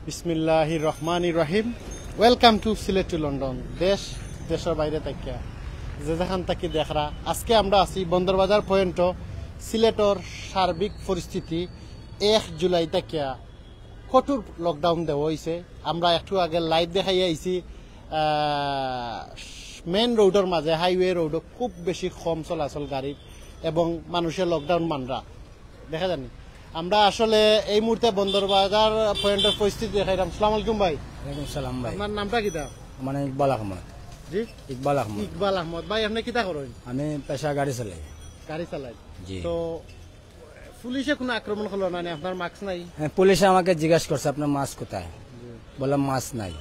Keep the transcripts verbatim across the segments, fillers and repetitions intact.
বিসমিল্লাহির রহমানির রহিম। Welcome to Sylhet to London. দেশ, দেশর বাইরে থাকিয়া যে যেখান থাকি দেখরা, আজকে আমরা আছি বন্দরবাজার পয়েন্টো, সিলেটর সার্বিক পরিস্থিতি এক জুলাই থাকিয়া কঠোর লকডাউন দেওয়া হইছে। আমরা একটু আগে লাইভ দেখাই আইছি, মেইন রোডর মাঝে, হাইওয়ে রোডো খুব বেশি কম চলাচল গাড়ির এবং মানুষে লকডাউন মানরা দেখা যায়নি। আমরা আসলে এই মুহূর্তে বন্দরবাজার পয়েন্টর পরিস্থিতি দেখাইলাম। সালাম আলাইকুম ভাই। ওয়ালাইকুম সালাম ভাই। আপনার নামটা কিতা? আমার নাম ইকবাল আহমদ। জি? ইকবাল আহমদ। ইকবাল আহমদ। ভাই, আপনি কিতা করেন? আমি পেশা গাড়ি চালাই। গাড়ি চালাই। জি। তো পুলিশে কোনো আক্রমণ করলো না নি? আপনার মাস্ক নাই? হ্যাঁ, পুলিশে আমাকে জিজ্ঞাসা করছে, "আপনার মাস্ক কোথায়?" জি। বললাম, "মাস্ক নাই।"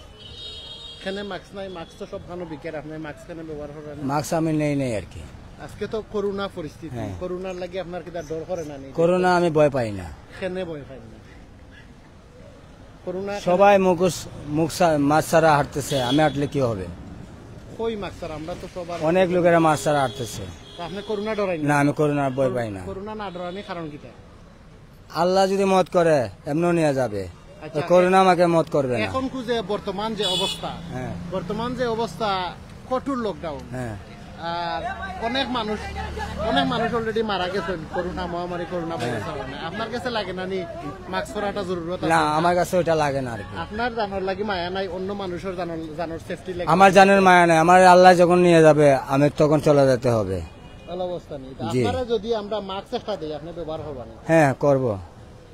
কেনে মাস্ক নাই? মাস্ক তো সব খানো বিকের, আপনি মাস্ক কেনে ব্যবহার করেন না? মাস্ক আমি নেই, নেই আর কি। আজকে তো করোনা পরিস্থিতি, হ্যাঁ। করোনার লাগি আপনার কিতা ডর করে না নি? করোনা আমি ভয় পাই না। কেনে ভয় পাই না? করোনা সবাই মুখোশ, মুখ সা-, মাস্ক ছাড়া হাঁটতেছে, আমি হাঁটলে কি হবে? কই মাস্ক ছাড়া? আমরা তো সবার অনেক লোকেরা মাস্ক ছাড়া হাঁটতেছে। তো আপনি করোনা ডরাই না? না, আমি করোনা ভয় পাই না। করোনা না ডরানি কারণ কিতা? আল্লাহ যদি মত করে, এমনও নিয়ে যাবে। আচ্ছা, তো করোনা আমাকে মত করবে না। এখন কু যে বর্তমান যে অবস্থা, হ্যাঁ। বর্তমান যে অবস্থা, কঠোর লকডাউন। হ্যাঁ। আর অনেক মানুষ, অনেক মানুষ অলরেডি মারা গেছেন করোনা মহামারী, করোনা ভাইরাসের কারণে। আপনার কাছে লাগে না নি মাস্ক পরাটা জরুরত আছে? না, আমার কাছে ওইটা লাগে না আর কি। আপনার জানর লাগি মায়া নাই, অন্য মানুষের জানর, জানর সেফটি লাগে? আমার জানের মায়া নাই, আমার আল্লাহ যখন নিয়ে যাবে, আমি তখন চলে যেতে হবে। ভালো অবস্থা নেই। তা জি। আপনারা যদি আমরা মাস্ক একটা দেই, আপনি ব্যবহার করবেন? হ্যাঁ, করব।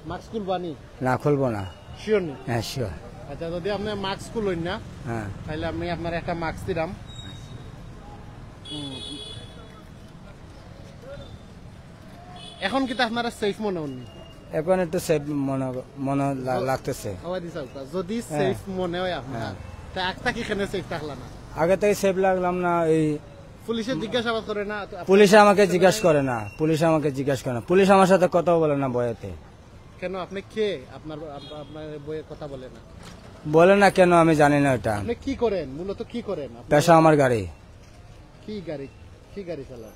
মাস্ক খুলবানি? না, খুলবো না। শিওর নি? হ্যাঁ, শিওর। আচ্ছা, যদি আপনি মাস্ক খুলইন না, হ্যাঁ। তাহলে আমি আপনার একটা মাস্ক দিলাম। হুম। এখন কিতা আপনারা সেফ মনে হননি? এখন একটু সেফ মনে, মনে লা-, লাগতেছে। আওয়াজ দিছাও কা? যদি হ্যাঁ। সেফ মনে হয় আপনার, হ্যাঁ। তা আগ থাকি কেনে সেফ থাকলা না? আগে থেকে সেফ লাগলাম না, এই পুলিশে জিজ্ঞাসাবাদ করে না? তো আপনার পুলিশে আমাকে জিজ্ঞাসা করে না, পুলিশে আমাকে জিজ্ঞাসা করে না, পুলিশ আমার সাথে কথাও বলে না বয়াতে। কেন, আপনি কে? আপনার, আপ-, আপনার বইয়ে কথা বলে না? বলে না কেন, আমি জানি না এটা। আপনি কি করেন? মূলত কি করেন? আপনার পেশা আমার গাড়ি। কি গাড়ি, কি গাড়ি চালান?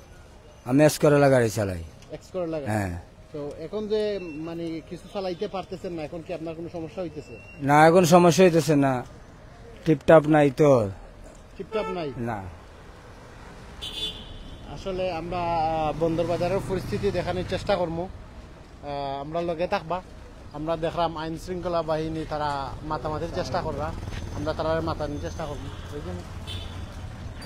আমি এক্স করলা গাড়ি চালাই। এক্স করলা গাড়ি? হ্যাঁ। তো এখন যে, মানে, কিছু চালাইতে পারতেছেন না, এখন কি আপনার কোনো সমস্যা হইতেছে? না, এখন সমস্যা হইতেছে না, টিপটাপ নাই তো। টিপটাপ নাই? না। আসলে আমরা, আহ, বন্দরবাজারের পরিস্থিতি দেখানোর চেষ্টা করমু। আহ, আমরা লগে থাকবা। আমরা দেখলাম আইন শৃঙ্খলা বাহিনী তারা মাতামাতির চেষ্টা কররা, আমরা তারারে মাতানির চেষ্টা করমু। বুঝলেন?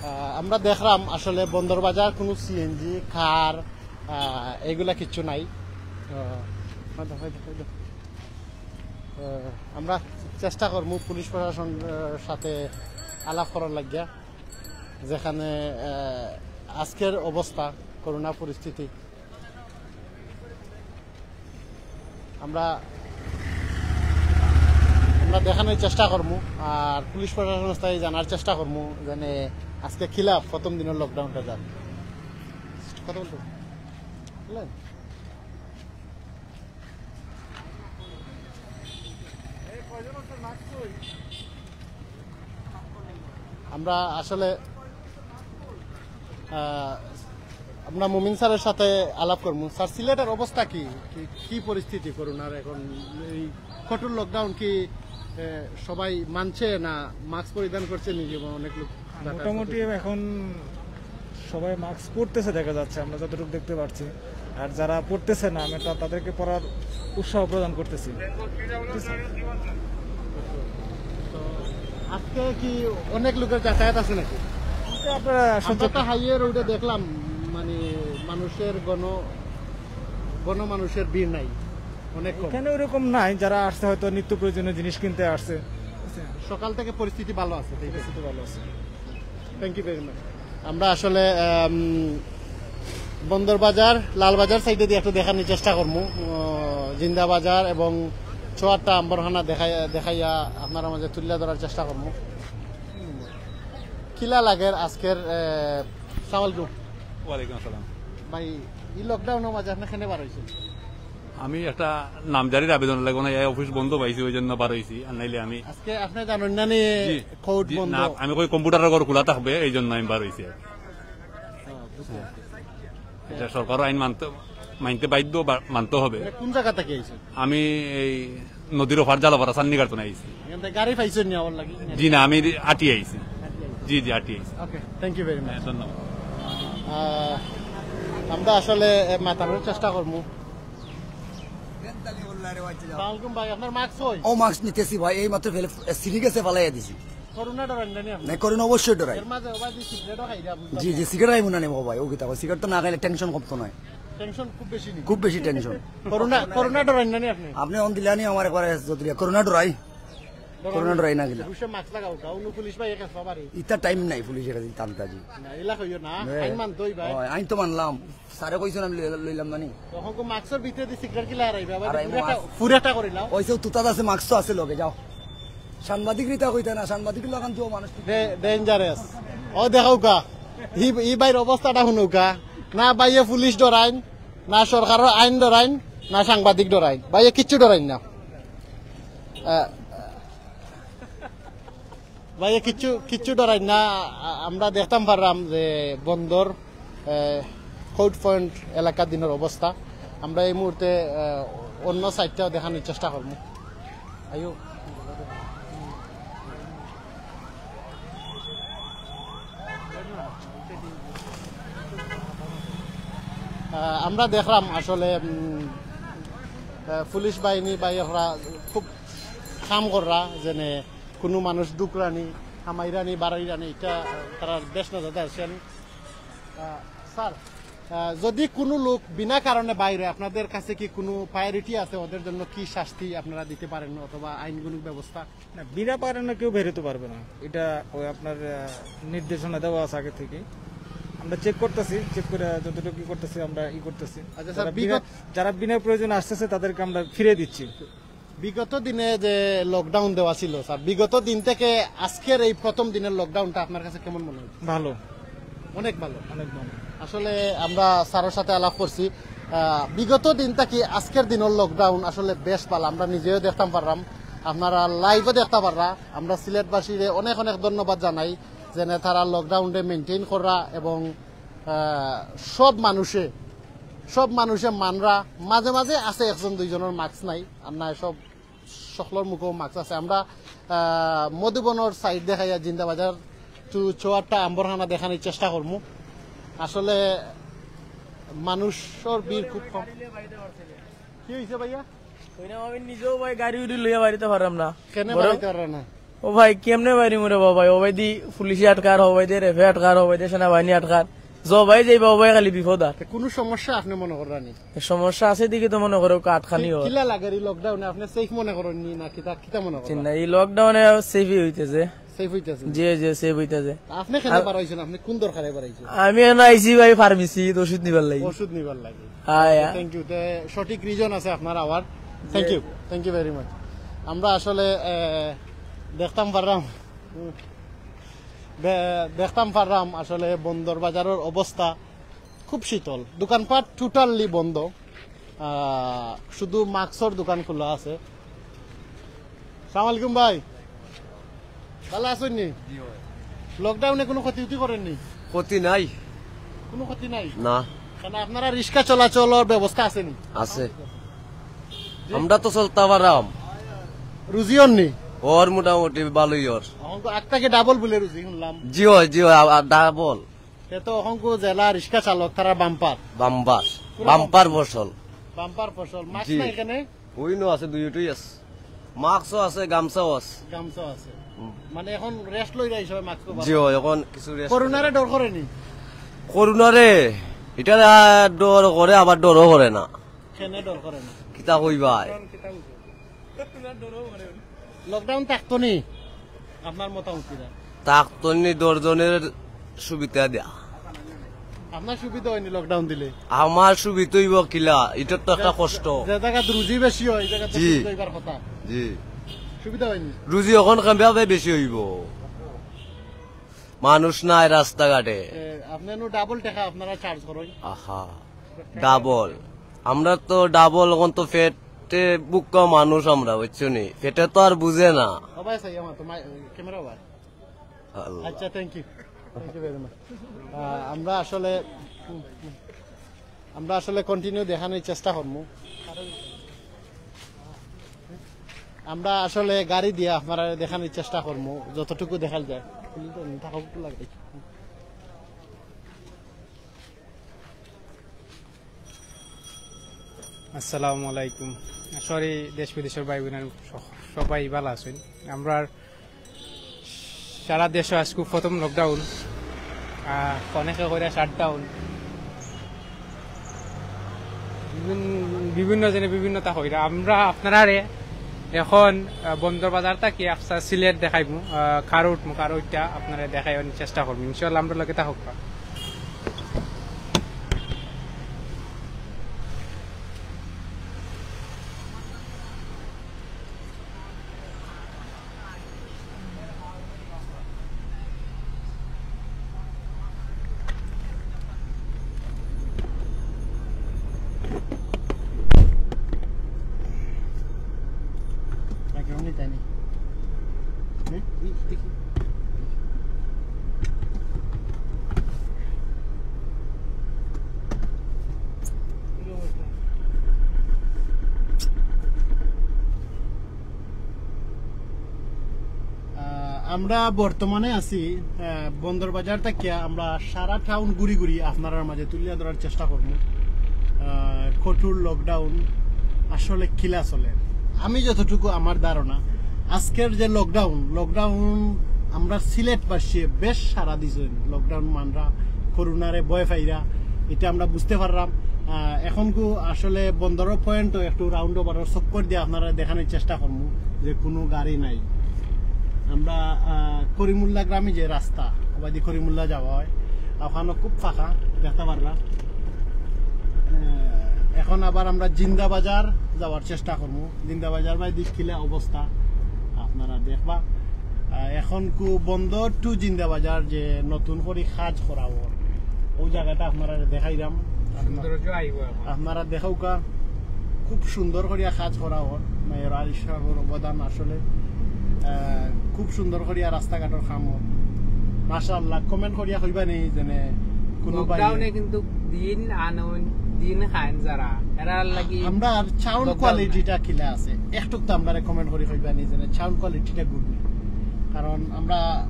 আহ, আমরা দেখলাম আসলে বন্দরবাজার কোনো সিএনজি, কার, আহ, এগুলা কিচ্ছু নাই। আহ, আহ, আমরা চেষ্টা করমু পুলিশ প্রশাসন, আহ, সাথে আলাপ করার লাগিয়া, যেখানে, আহ, আজকের অবস্থা, করোনা পরিস্থিতি। আমরা, আমরা দেখানোর চেষ্টা করমু, আর পুলিশ প্রশাসন স্থায়ী জানার চেষ্টা করমু, যেন আজকে খিলাফ প্রথম দিনের লকডাউনটা যাক। কথা বলতো? বুঝলেন? আমরা আসলে, আহ, আমরা মুমিন স্যারের সাথে আলাপ করবো। স্যার, সিলেটের অবস্থা কি? কি, কি পরিস্থিতি করোনার এখন? এই কঠোর লকডাউন কি, এ, সবাই মানছে না মাস্ক পরিধান করছে নিজে বা অনেক লোক যাতায়াত মোটামুটি করছে? এখন সবাই মাস্ক পরতেছে দেখা যাচ্ছে, আমরা যতটুকু দেখতে পাচ্ছি। আর যারা পরতেছে না, আমরা তা-, তাদেরকে পরার উৎসাহ প্রদান করতেছি। তো আজকে কি অনেক লোকের যাতায়াত আছে নাকি? এটা আপনারা আমরা সচেতন। তো হাইওয়ে রোডে দেখলাম, মানে, মানুষের গণ, গণমানুষের ভিড় নাই, অনেক কম। এখানে ওরকম নাই, যারা আসছে হয়তো নিত্য প্রয়োজনীয় জিনিস কিনতে আসছে। সকাল থেকে পরিস্থিতি ভালো আছে, ঠিক আছে? পরিস্থিতি ভালো আছে। Thank you very much। আমরা আসলে, আম, বন্দর বাজার, লালবাজার সাইডে দিয়ে একটু দেখানোর চেষ্টা করমু। আহ, জিন্দা বাজার এবং চৌহাট্টা আম্বরখানা দেখাই-, দেখাইয়া আপনারা মাঝে তুলিয়া ধরার চেষ্টা করমু। কিলা লাগের আজকের, আহ, সালাম আলাইকুম। ওয়ালাইকুম আসসালাম। ভাই, এই লকডাউনের মাঝে আপনি কেনে বার হইছেন? আমি একটা নামজারির আবেদন লাগবো না, এই অফিস বন্ধ পাইছি, ওই জন্য বার হইছি, আর নাইলে আমি আজকে আপনি জানেন না নি জি, কোর্ট জি, বন্ধ? না, আমি কই কম্পিউটারের ঘর খোলা থাকবে, এই জন্য আমি বার হইছি আর কি। হ্যাঁ, বুঝতে পারছি। এটা সরকার আইন মানতে, মানতে বাধ্য বা মানতে হবে। মানে কোন জায়গা থেকে আইছেন? আমি এই নদীর ওপার জালাপাড়া চান্নিঘাট তো আইছি। এখান থেকে গাড়ি পাইছেন নি আমার লাগি? জি না, আমি আটি আইছি। জি জি, আটি আইছি। ওকে, থ্যাংক ইউ ভেরি মাচ। হ্যাঁ, ধন্যবাদ। আমরা আসলে এ, মাতানোর চেষ্টা করবো। সালামালাইকুম ভাই, আপনার মাস্ক কই? ও মাস্ক নিতেছি ভাই, এই মাত্র ফেলে সিঁড়ি গেছে ফালাইয়া দিছি। করোনা ডরাইন না নি আপনি? না, করোনা অবশ্যই ডরাই। এর মাঝে ওবাদি সিগারেটও খাইরা আপনি। জি জি, সিগারেট খাইবো না নি বাবা ভাই, ও কিতা কয়, সিগারেট তো না খাইলে টেনশন কমতো নয়। টেনশন খুব বেশি নি? খুব বেশি টেনশন। করোনা করোনা ডরাইন না নি আপনি? আপনি অন দিলানি আমার একবার যদি করোনা ডরাই, করোনা ডরাই না গেলা। পুলিশে মাস্ক লাগাও, গাউন পুলিশ ভাই একে সবারই। ইতা টাইম নাই পুলিশের কাছে টানতা জি। না, এলা কইও না, হ্যাঁ। আইন মানতই ভাই। হয়, আইন তো মানলাম, স্যারে কইছেন আমি লই- লইলাম না নি। তখন কো মাস্কর ভিতরে দি সিগারেট কিলা হারাইবে, আবার হারাইবো পুরাটা মাস্ক। পুরাটা করিলাও। ওইসব তুতা আছে, মাস্ক তো আছে লগে, যাও। সাংবাদিক রিতা কইতা না, সাংবাদিক লাগান তো মানুষ। ডেঞ্জারাস। ও দেখাও কা, ই ই ভাইর অবস্থাটা শুনো কা। না ভাইয়ে পুলিশ ডরাইন, না সরকারের আইন ডরাইন, না সাংবাদিক ডরাইন, ভাইয়ে কিচ্ছু ডরাইন না। আহ, ভাইয়ে কিচ্ছু কিচ্ছু ডরাইন না। আ- আমরা দেখতাম পারলাম যে বন্দর কোর্ট পয়েন্ট এলাকা দিনের অবস্থা। আমরা এই মুহূর্তে আহ, অন্য সাইডটাও দেখানোর চেষ্টা করবো। আইও। আহ, আমরা দেখলাম আসলে উম, আহ, পুলিশ বাহিনী বা ইয়েরা খুব কাম কররা, যেনে কোনো মানুষ ঢুকরানি, হামাইরানি, বাড়াইরানি, এটা তারা বেশ নজর দেয়। আহ, স্যার, আহ, যদি কোনো লোক বিনা কারণে বাইরে, আপনাদের কাছে কি কোনো প্রায়োরিটি আছে, ওদের জন্য কি শাস্তি আপনারা দিতে পারেন অথবা আইনগত ব্যবস্থা? না, বিনা কারণে কেউ বেরোতে পারবে না। এটা ওই আপনার আহ, নির্দেশনা দেওয়া আছে আগে থেকে। আমরা চেক করতেছি, চেক করে যতটুকু ই করতেছি আমরা ই করতেছি। আচ্ছা, স্যার, যারা বিনা- বিগত- যারা বিনা প্রয়োজনে আসতেছে তাদেরকে আমরা ফিরে দিচ্ছি। বিগত দিনে যে লকডাউন দেওয়া ছিল স্যার, বিগত দিন থেকে আজকের এই প্রথম দিনের লকডাউনটা আপনার কাছে কেমন মনে হচ্ছে? ভালো, অনেক ভালো। অনেক ভালো। আসলে আমরা স্যারের সাথে আলাপ করছি, আহ, বিগত দিন থেকে আজকের দিনের লকডাউন আসলে বেশ ভালো, আমরা নিজেও দেখতাম পারলাম, আপনারা লাইভও দেখতে পাররা। আমরা সিলেটবাসীরে অনেক অনেক ধন্যবাদ জানাই, যেনে তারা লকডাউনটা মেনটেইন করা এবং আহ, সব মানুষে সব মানুষে মানরা। মাঝে মাঝে আছে একজন দুইজনের মাস্ক নাই, আর না সব সকলের মুখেও মাস্ক আছে। আমরা আহ, মধুবনর সাইড দেখাইয়া জিন্দাবাজার টু চৌহাট্টা আম্বরখানা দেখানোর চেষ্টা করমু। আসলে মানুষের ভিড় খুব কম। কি হয়েছে ভাইয়া? কইলাম, আমি নিজেও ভাই গাড়ি উড়ি লইয়া বাড়িতে পারলাম না। কেনে বড়- বাড়িতে পাররা না? ও ভাই, কেমনে বাইরে মরে বাবা? ও ভাই দি পুলিশে আটকার, ও ভাই দি রেফে আটকার, ও ভাই দি সেনাবাহিনী আটকার। জ ভাই যাইবা, ও ভাই খালি বিপদ আর। তে কোনো সমস্যা আপনি মনে কররা নি? সমস্যা আছে দিকে তো মনে করো আটকানি হয়। কিলা লাগের এই লকডাউনে আপনি সেফ মনে করেন নি না কিতা, কিতা মনে করেন? না, এই লকডাউনে সেফই হইতেছে। সেফ হইতেছে? জি, জি, সেফ হইতেছে। আপনি কেন বাড়াইছেন? আপনি কোন দরকারে বাড়াইছেন? আমি এখন আইছি ভাই ফার্মেসি, ওষুধ নিবার লাগি। ওষুধ নিবার লাগি। হ্যাঁ। Thank you. তে সঠিক রিজন আছে আপনার আবার। Thank you, thank you very much. আমরা আসলে আহ, দেখতাম পারলাম, দে- দেখতাম পারলাম আসলে বন্দর বাজারের অবস্থা খুব শীতল, দোকানপাট টোটালি বন্ধ। আহ, শুধু মাস্কর দোকান খোলা আছে। সালাম আলাইকুম ভাই, ভালো আছেন নি? লকডাউনে কোনো ক্ষতি ক্ষতি করেননি? ক্ষতি নাই। কোনো ক্ষতি নাই? না। কারণ আপনারা রিক্সা চলাচলের ব্যবস্থা আছে নি? আছে। আমরা তো চলতে পারাম। রুজি হননি? ওর মোটামুটি ভালোই ওর। এখন তো একটা কি ডাবল বলে রুজি শুনলাম। জি হয়, জি হয়, আ- আ- ডাবল। তে তো এখন কো জেলা রিক্সা চালক তারা বাম্পার। বাম্পার। বাম্পার ফসল। বাম্পার ফসল। মাস্ক জি। নাই এখানে? ওই নো আছে, দুইটাই আছে। মাস্কও আছে, গামছাও আছে। গামছা আছে। মানে এখন রেস্ট লই যাই সবাই মাস্ক। জি হয়, এখন কিছু রেস্ট। করোনারে ডর করেনি? করোনারে, এটা ডর করে, আবার ডরও করে না। কেনে ডর করে না? কিতা কইবায়? লকডাউন থাকতো নি? আপনার মতামত কিতা? থাকতো নি, দশজনের সুবিধা দেয়া। আপনার সুবিধা হয়নি লকডাউন দিলে? আমার সুবিধা হইব কিলা, এটার তো একটা কষ্ট। যে জায়গাত রুজি বেশি হয়, এই জায়গাত তো জি। সুবিধা হইবার কথা। জি। সুবিধা হয়নি? রুজি এখন কেমভাবে বেশি হইব? মানুষ নাই রাস্তাঘাটে। এ, আপনি নু ডাবল টাকা আপনারা চার্জ করেন। আহা, ডাবল। আমরা তো ডাবল, এখন তো পেটে ভুকা মানুষ আমরা, বুঝছো নি? পেটে তো আর বুঝে না। সবাই চাই আমার তো মাই- ক্যামেরা ওভার। আল্লাহ। আচ্ছা, thank you, thank you very much. আমরা আসলে আমরা আসলে কন্টিনিউ দেখানোর চেষ্টা করবো। আমরা আসলে গাড়ি দিয়া আপনারা দেখানোর চেষ্টা করবো, যতটুকু দেখা যায়। আসসালামু আলাইকুম। সরি, দেশ বিদেশের ভাই বোনের স-, সবাই ভালা আছইন। আমরার সারা দেশো আইজকু প্রথম লকডাউন, আহ, অনেকে কইরা শাটডাউন, বিভিন্ন, বিভিন্ন জনে বিভিন্নতা কইরা। আমরা আপনারারে এখন, আহ, বন্দর বাজার থাকি একটা সিলেট দেখাইমু, আহ, কারো উঠমু, কারো উঠা আপনারারে দেখাইবার চেষ্টা করমু। ইনশাআল্লাহ, আমরার লগে থাকউক্কা। আহ, আমরা বর্তমানে আছি, আহ, বন্দর বাজার থাকিয়া আমরা সারা টাউন ঘুরি ঘুরি আপনারার মাঝে তুলিয়া ধরার চেষ্টা করমু। আহ, কঠোর লকডাউন আসলে কিলা চলে, আমি যতটুকু আমার ধারণা, আজকের যে লকডাউন, লকডাউন আমরা সিলেটবাসী বেশ সারা দিছইন। লকডাউন মানরা করোনারে ভয় পাইরা, এটা আমরা বুঝতে পারলাম। আহ, এখন কু আসলে বন্দর পয়েন্টও একটু রাউন্ড ওভারর চক্কর দিয়া আপনারারে দেখানোর চেষ্টা করমু যে কোনো গাড়ি নাই। আমরা, আহ, করিমুল্লা গ্রামে যে রাস্তা, ওবায়দি করিমুল্লা যাওয়া হয়, ওখানো খুব ফাঁকা, দেখতা পাররা। আহ, এখন আবার আমরা জিন্দাবাজার যাওয়ার চেষ্টা করমু। জিন্দাবাজার বায়দি কিলা অবস্থা আপনারা দেখবা। আহ, এখন কু বন্দর টু জিন্দাবাজার যে নতুন করি কাজ করা অর, অউ জাগাটা আপনারারে দেখাইরাম। সৌন্দর্য আইবো এখন। আপনারা দেখাউক্কা, খুব সুন্দর করিয়া কাজ করা অর। মেয়র আলী সাহেবর অবদান আসলে, আহ, খুব সুন্দর করিয়া রাস্তাঘাটর কাম অর। মাশাআল্লাহ, কমেন্ট করিয়া কইবা নি যেনে কোনো ভাই লকডাউনে কিন্তু দিন আনইন, দিন খাইন যারা, এরার লাগি আমরার সাউন্ড লকডাউন কোয়ালিটিটা নাই। কিলা আছে, একটু তো আমরারে কমেন্ট করি কইবা নি যেনে সাউন্ড কোয়ালিটিটা গুড নি, কারণ আমরা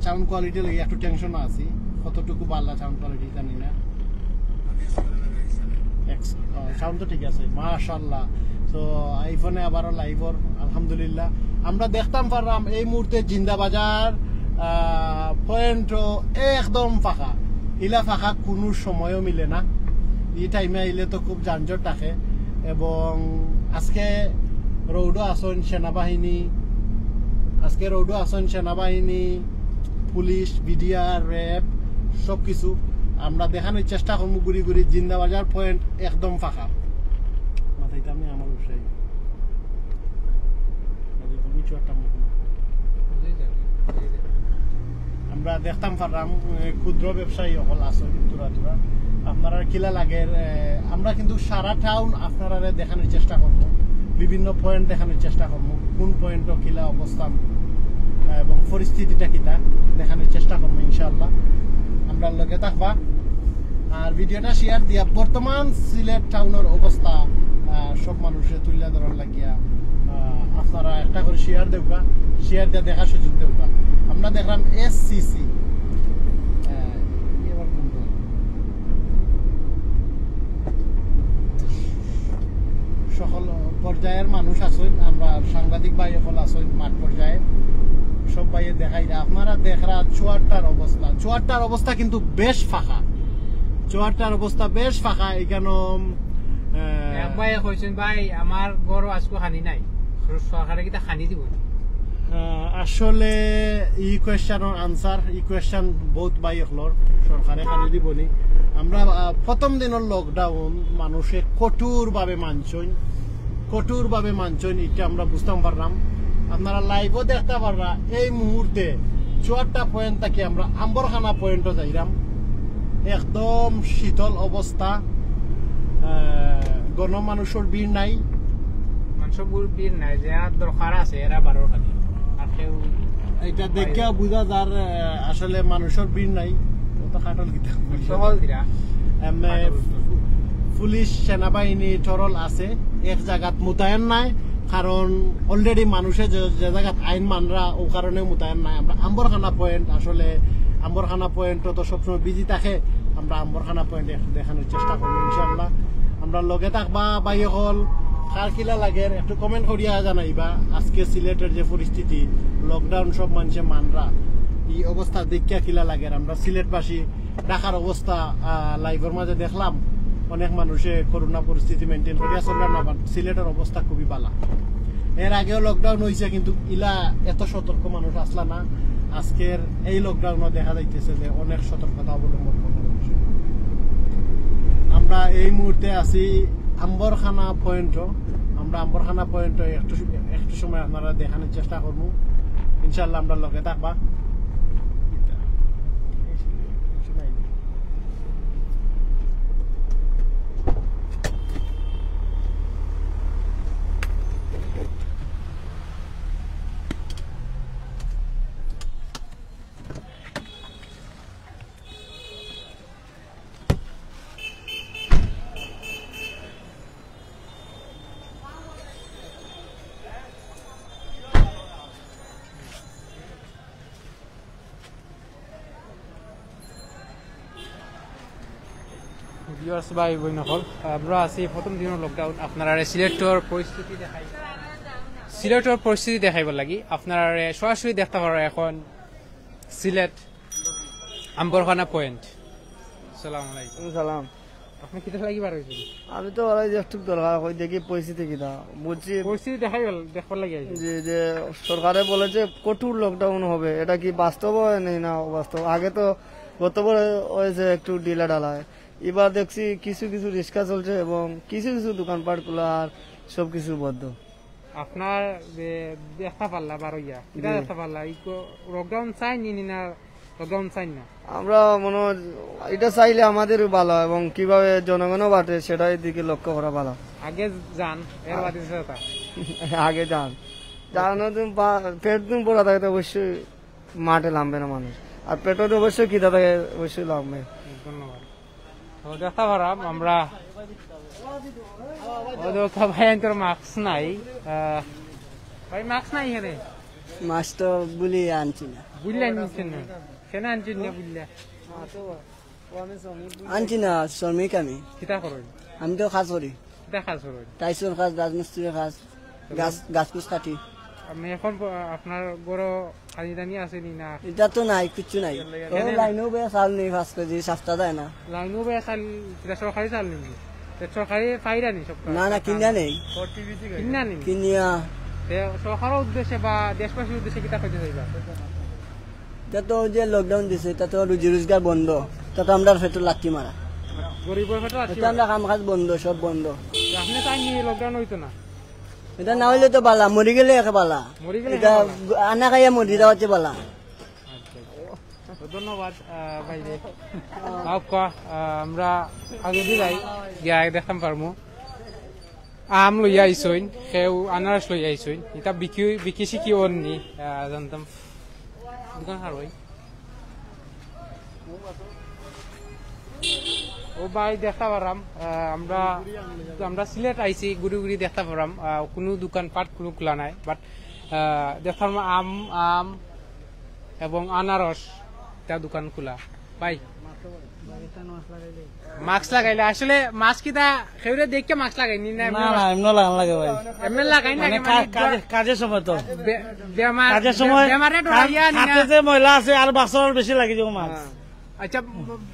সাউন্ড কোয়ালিটি লাগি একটু টেনশন আছি, কতটুকু ভালা সাউন্ড কোয়ালিটি জানি না। এক্স-, আহ, সাউন্ড তো ঠিক আছে, মাশাআল্লাহ। তো এই ফোনে আবারও লাইভ অর, আলহামদুলিল্লাহ। আমরা দেখতাম পারলাম এই মুহূর্তে জিন্দাবাজার, আহ, পয়েন্টও একদম ফাঁকা। ইলা ফাঁকা কোনো সময়ও মিলে না। এই টাইমে আইলে তো খুব যানজট থাকে। এবং আজকে রোডও আছইন সেনাবাহিনী, আজকে রোডও আছইন সেনাবাহিনী, পুলিশ, বিডিআর, র‍্যাব, সব কিছু। আমরা দেখানোর চেষ্টা করমু ঘুরি ঘুরি। জিন্দাবাজার পয়েন্ট একদম ফাঁকা। মাথাইতাম নি আমার ব্যবসায়ী। আমরা দেখতাম পারলাম, এ, ক্ষুদ্র ব্যবসায়ী অকল আছইন থুড়া থুড়া। আপনারার কিলা লাগের, এ, আমরা কিন্তু সারা টাউন আপনারারে দেখানোর চেষ্টা করমু, বিভিন্ন পয়েন্ট দেখানোর চেষ্টা করমু, কোন পয়েন্টও কিলা অবস্থান, এ, এবং পরিস্থিতিটা কিতা দেখানোর চেষ্টা করমু ইনশাআল্লাহ। আমরার লগে থাকবা। আর ভিডিওটা শেয়ার দিয়া বর্তমান সিলেট টাউনর অবস্থা, আহ, সব মানুষে তুলিয়া ধরার লাগিয়া, আহ, আপনারা একটা করি শেয়ার দেউক্কা, শেয়ার দিয়া দেখার সুযোগ দেউক্কা। আমরা দেখলাম এসসিসি, আহ, ই আবার কোন দল? সকল পর্যায়ের মানুষ আছইন, আমরা সাংবাদিক ভাই অকল আছইন মাঠ পর্যায়ে, সব ভাইয়ে দেখাইরা। আপনারা দেখরা চুয়ারটার অবস্থা, চুয়ারটার অবস্থা কিন্তু বেশ ফাঁকা, চুয়ারটার অবস্থা বেশ ফাঁকা। এখানো, আহ, এক ভাইয়ে কইছইন, "ভাই, আমার ঘরো আইজকু খানি নাই, সরকারে কিতা খানি দিবো নি?" আহ, আসলে ই কোয়েশ্চনর আনসার, ই কোয়েশ্চন বহুত ভাই অকলর, সরকারে খানি দিবো নি। আমরা, আহ, প্রথম দিনর লকডাউন মানুষে কঠোরভাবে মানছইন, কঠোরভাবে মানছইন, ইটা আমরা বুঝতাম পারলাম। আপনারা লাইভও দেখতা পাররা, এই মুহূর্তে চুয়ারটা পয়েন্ট থাকি আমরা আম্বরখানা পয়েন্টও যাইরাম। একদম শীতল অবস্থা, আহ, গণমানুষর ভিড় নাই। মানুষর ভিড় নাই, যারা দরকার আছে, এরা বারো খালি। আর কেউ এটা দেখিয়া বুঝা যার, আহ, আসলে মানুষর ভিড় নাই। ও তো কাটল কিতা? সহল দিরা। এমনে কাটল। পুলিশ, সেনাবাহিনী, টহল আছে, এক জাগাত মোতায়েন নাই। কারণ অলরেডি মানুষে যে যে জাগাত আইন মানরা, ও কারণে মোতায়েন নাই। আমরা আম্বরখানা পয়েন্ট, আসলে আম্বরখানা পয়েন্টও তো সবসময় বিজি থাকে। আমরা আম্বরখানা পয়েন্ট একটু দেখানোর চেষ্টা করবো ইনশাআল্লাহ। আমরা লগে থাকবা ভাই অকল। কার কিলা লাগের একটু কমেন্ট করিয়া জানাইবা। আজকে সিলেটের যে পরিস্থিতি, লকডাউন, সব মানুষে মানরা, এই অবস্থা দেখিয়া কিলা লাগের। আমরা সিলেটবাসী ঢাকার অবস্থা, আহ, লাইভের মাঝে দেখলাম, অনেক মানুষে করোনা পরিস্থিতি মেনটেন করিয়া চলরা না, but সিলেটের অবস্থা খুবই বালা। এর আগেও লকডাউন হইছে, কিন্তু ইলা এত সতর্ক মানুষ আসলা না। আজকের এই লকডাউনও দেখা যাইতেছে যে অনেক সতর্কতা অবলম্বন করতে হচ্ছে। আমরা এই মুহূর্তে আছি আম্বরখানা পয়েন্টও। আমরা আম্বরখানা পয়েন্টও একটু একটু সময় আপনারা দেখানোর চেষ্টা করবো। ইনশাআল্লাহ, আমরা লগে থাকবা। ভিউয়ার্স ভাই বইন অকল, আমরা আছি প্রথম দিনর লকডাউন। আপনারারে সিলেটর পরিস্থিতি দেখাই, সিলেটর পরিস্থিতি দেখাইবার লাগি আপনারারে সরাসরি দেখতা পাররা এখন সিলেট আম্বরখানা পয়েন্ট। আসসালামু আলাইকুম। সালাম। আপনি কিতা লাগি বার হইছেন? আমি তো ওরাই যে একটু দরকার, কই দেখি পরিস্থিতি কিতা, বুঝছি। পরিস্থিতি দেখাই গেল, দেখবার লাগি আইছি। যে, যে সরকারে বলেছে কঠোর লকডাউন হবে, এটা কি বাস্তব হয় নাই না অবাস্তব? আগে তো গতবার হয়েছে একটু ঢিলা ঢালা, এবার দেখছি কিছু কিছু রিক্সা চলছে এবং কিছু কিছু দোকানপাট খোলা আর সব কিছু বন্ধ। আপনার যে দেখতা পারলা বার হইয়া, কিতা জি। দেখতা পারলা? এই কো-, লকডাউন চাই নি, নি না লকডাউন চাই না? আমরা মনে হয় এটা চাইলে আমাদেরও ভালো এবং কিভাবে জনগণও বাটে সেটাই দিকে লক্ষ্য করা ভালো। আগে যান, এর বাদে কথা। আগে যান। জানো তুমি বা-, পেট তুমি পড়া থাকে তো অবশ্যই মাঠে লামবে না মানুষ। আর পেটও তো অবশ্যই খিদা থাকে, অবশ্যই লামবে। ধন্যবাদ। তো দেখতা পাররাম আমরা, ও দেখো ভাই, আইন তোর মাস্ক নাই। আহ, ভাই, মাস্ক নাই এখানে। মাস্ক তো বুলি আনছি না। বুলি আনছেন না? কেনে আনছেন না বুললা? আনছি না, শ্রমিক আমি। কিতা করেন? আমি তো কাজ করি। কিতা কাজ করেন? টাইলসর কাজ, রাজমিস্ত্রির কাজ, গাছ, গাছ কুছ কাটি। আপনি এখন প-, আপনার ঘরো খানি দানি আছে নি না? এটা তো নাই, কিচ্ছু নাই। ও, লাইনও বেয়া চাল নেই, পাঁচ কেজি সাতটা দেয় না। লাইনও বেয়া চাল, এটা সরকারি চাল নেই? এটা সরকারি পাইরা নি সব? না, না, কিনা নেই। কিনা নেই? কিনিয়া। তে সরকারের উদ্দেশ্যে বা দেশবাসীর উদ্দেশ্যে কিতা কইতে চাইবা? এটা তো ওই যে লকডাউন দিছে, এটা তো রুজি রোজগার বন্ধ, এটা তো আমরা পেটর লাথি মারা। গরিবের পেটর লাথি এটা মারা। আমরা কাম কাজ বন্ধ, সব বন্ধ। আপনি চাইন নি লকডাউন হইতো না? এটা না হইলে তো বালা, মরি গেলে একে বালা। মরি গেলে এটা একে বালা। আনা খাইয়া মরি যাওয়াতে বালা। আচ্ছা, আচ্ছা। তো ধন্যবাদ, আহ, ভাই রে। আহ, আমরা আগে দি যাই, গিয়া আগে দেখতাম পারমু। আম লইয়া আইছইন, কেউ আনারস লইয়া আইছইন। এটা বিকি, বিকি শিকি অর নি, আহ, জানতাম। দোকান খার ভাই। ও ভাই, দেখতা পাররাম, আহ, আমরা, আমরা সিলেট আইছি, ঘুরি ঘুরি দেখতা পাররাম, আহ, কুনু দোকানপাট কুনু খোলা নাই, but, আহ, দেখতাম আম, আম এবং আনারস, তা দোকান খোলা। ভাই, মাস্ক লাগাইলে, আসলে মাস্ক কিতা কেউরে দেখে মাস্ক লাগাইনি না? না, না, এমনি লাগান লাগে ভাই। এমনি লাগাই না, মানে মানে কা-, কাজে, কাজের সময় তো। বে-, বেমার, কাজের সময় বেমারে ডরাইয়া নি না? হাতে যে ময়লা আছে আর বাসর বেশি লাগি যাবো মাস্ক। হ্যাঁ। আচ্ছা,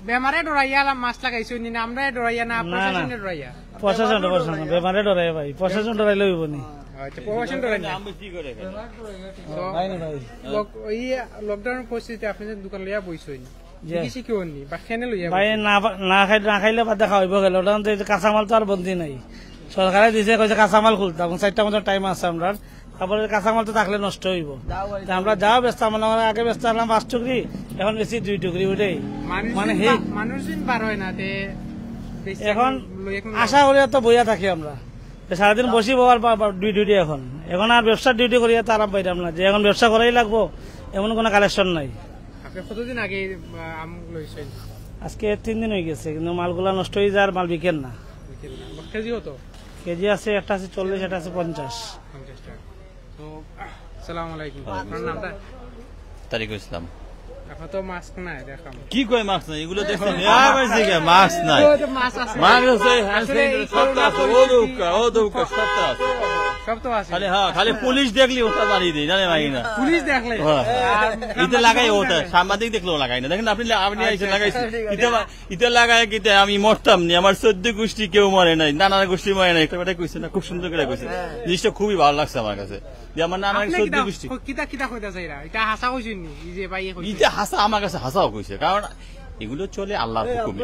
বেমারে ডরাইয়া মাস্ক লাগাইছো নি না? আমরা ডরাইয়া না, না, না। প্রশাসনে ডরাইয়া? প্রশাসন, প্রশাসন, বেমারে ডরাই ভাই, প্রশাসন ডরাইলে হইব নি? আচ্ছা, প্রশাসন ডরাই না। তো ভাই না ভাই। লক-, এই লকডাউনের পরিস্থিতিতে আপনি যে দোকান লইয়া বইছইন, জি। বিদেশি কেউ নি বা কেনে লইয়া ভাই বইছইন? না, না খাই-, না খাইলে বাদে খাওয়াইব গেল, ওটা তো এই যে কাঁচামাল তো আর বন্দি নাই। সরকারে দিছে, কইছে কাঁচামাল খুলতে, এবং চারটা মতো টাইম আছে আমরা। তারপরে কাঁচামাল তো থাকলে নষ্ট হইব। তা আমরা যাও ব্যস্ত, মনে হয় আগে ব্যস্ত আনলাম পাঁচ টুকরি, এখন বেশি দুই টুকরি উঠেই। মানুষ মানে দিন হে বা-, মানুষ দিন বার হয় না, তে বেশি এখন লই-, এখন আশা করি তো বইয়া থাকি আমরা। তো সারাদিন বসি বাবার বা, বা, ডিউ-, ডিউটি এখন। এখন আর ব্যবসার ডিউটি করিয়া তো আরাম পাইতাম না, যে এখন ব্যবসা করাই লাগবো, এমন কোনো কালেকশন নাই। আপনি কতদিন আগে, আহ, আম লইছেন? আজকে তিন দিন হয়ে গেছে, কিন্তু মালগুলা নষ্ট হয়ে যায় আর মাল বিকেন না। বিকেন না। কেজি কত? কেজি আছে, একটা আছে চল্লিশ, একটা আছে পঞ্চাশ। পঞ্চাশ। তো, আসসালামু আলাইকুম। ওয়ালাইকুম আপনার আসসালাম। নামটা? তারিকুল ইসলাম। আপনার তো মাস্ক নাই, দেখাম। কি কয় মাস্ক নাই? এগুলো দেখছেন? এ, আবার জিগা মাস্ক নাই। ওই তো মাস্ক আছে। মাস্ক আছে, হ্যান্ড আসলে এই স্যানিটাইজার, সব তো করোনা আছে। ও পরিস্থিতি দৌকা, ও দৌকা, সব তো আছে। সব তো আছে। খালি, হ্যাঁ, খালি পুলিশ দেখলি ওটা বাড়িয়ে দেয়, জানে ভাই না? পুলিশ দেখলে। হ্যাঁ। আর ইতে লাগাই ওটা, সাংবাদিক দেখলেও লাগাই না। দেখেন, আপনি লা-, আপনি আচ্ছা, আইসে লাগাইছে। আচ্ছা, ঠিক আছে। ইতে বা-, ইতে লাগায় কিতা আমি মরতাম নি, আমার চোদ্দ গোষ্ঠী কেউ মরে নাই, নানা গোষ্ঠী মরে নাই, একটা বেটা কইছে না, খুব সুন্দর করে কইছে। হ্যাঁ। জিনিসটা খুবই ভালো লাগছে আমার কাছে, যে আমার নানা আপনি চোদ্দ কিতা, গোষ্ঠী। কিতা, কিতা কইতা চাইরা? এটা হাসা কইছেন নি? এই যে ভাই কইছে। এটা হাসা, আমার কাছে হাসাও কইছে, কারণ এগুলো চলে আল্লাহর হুকুমে।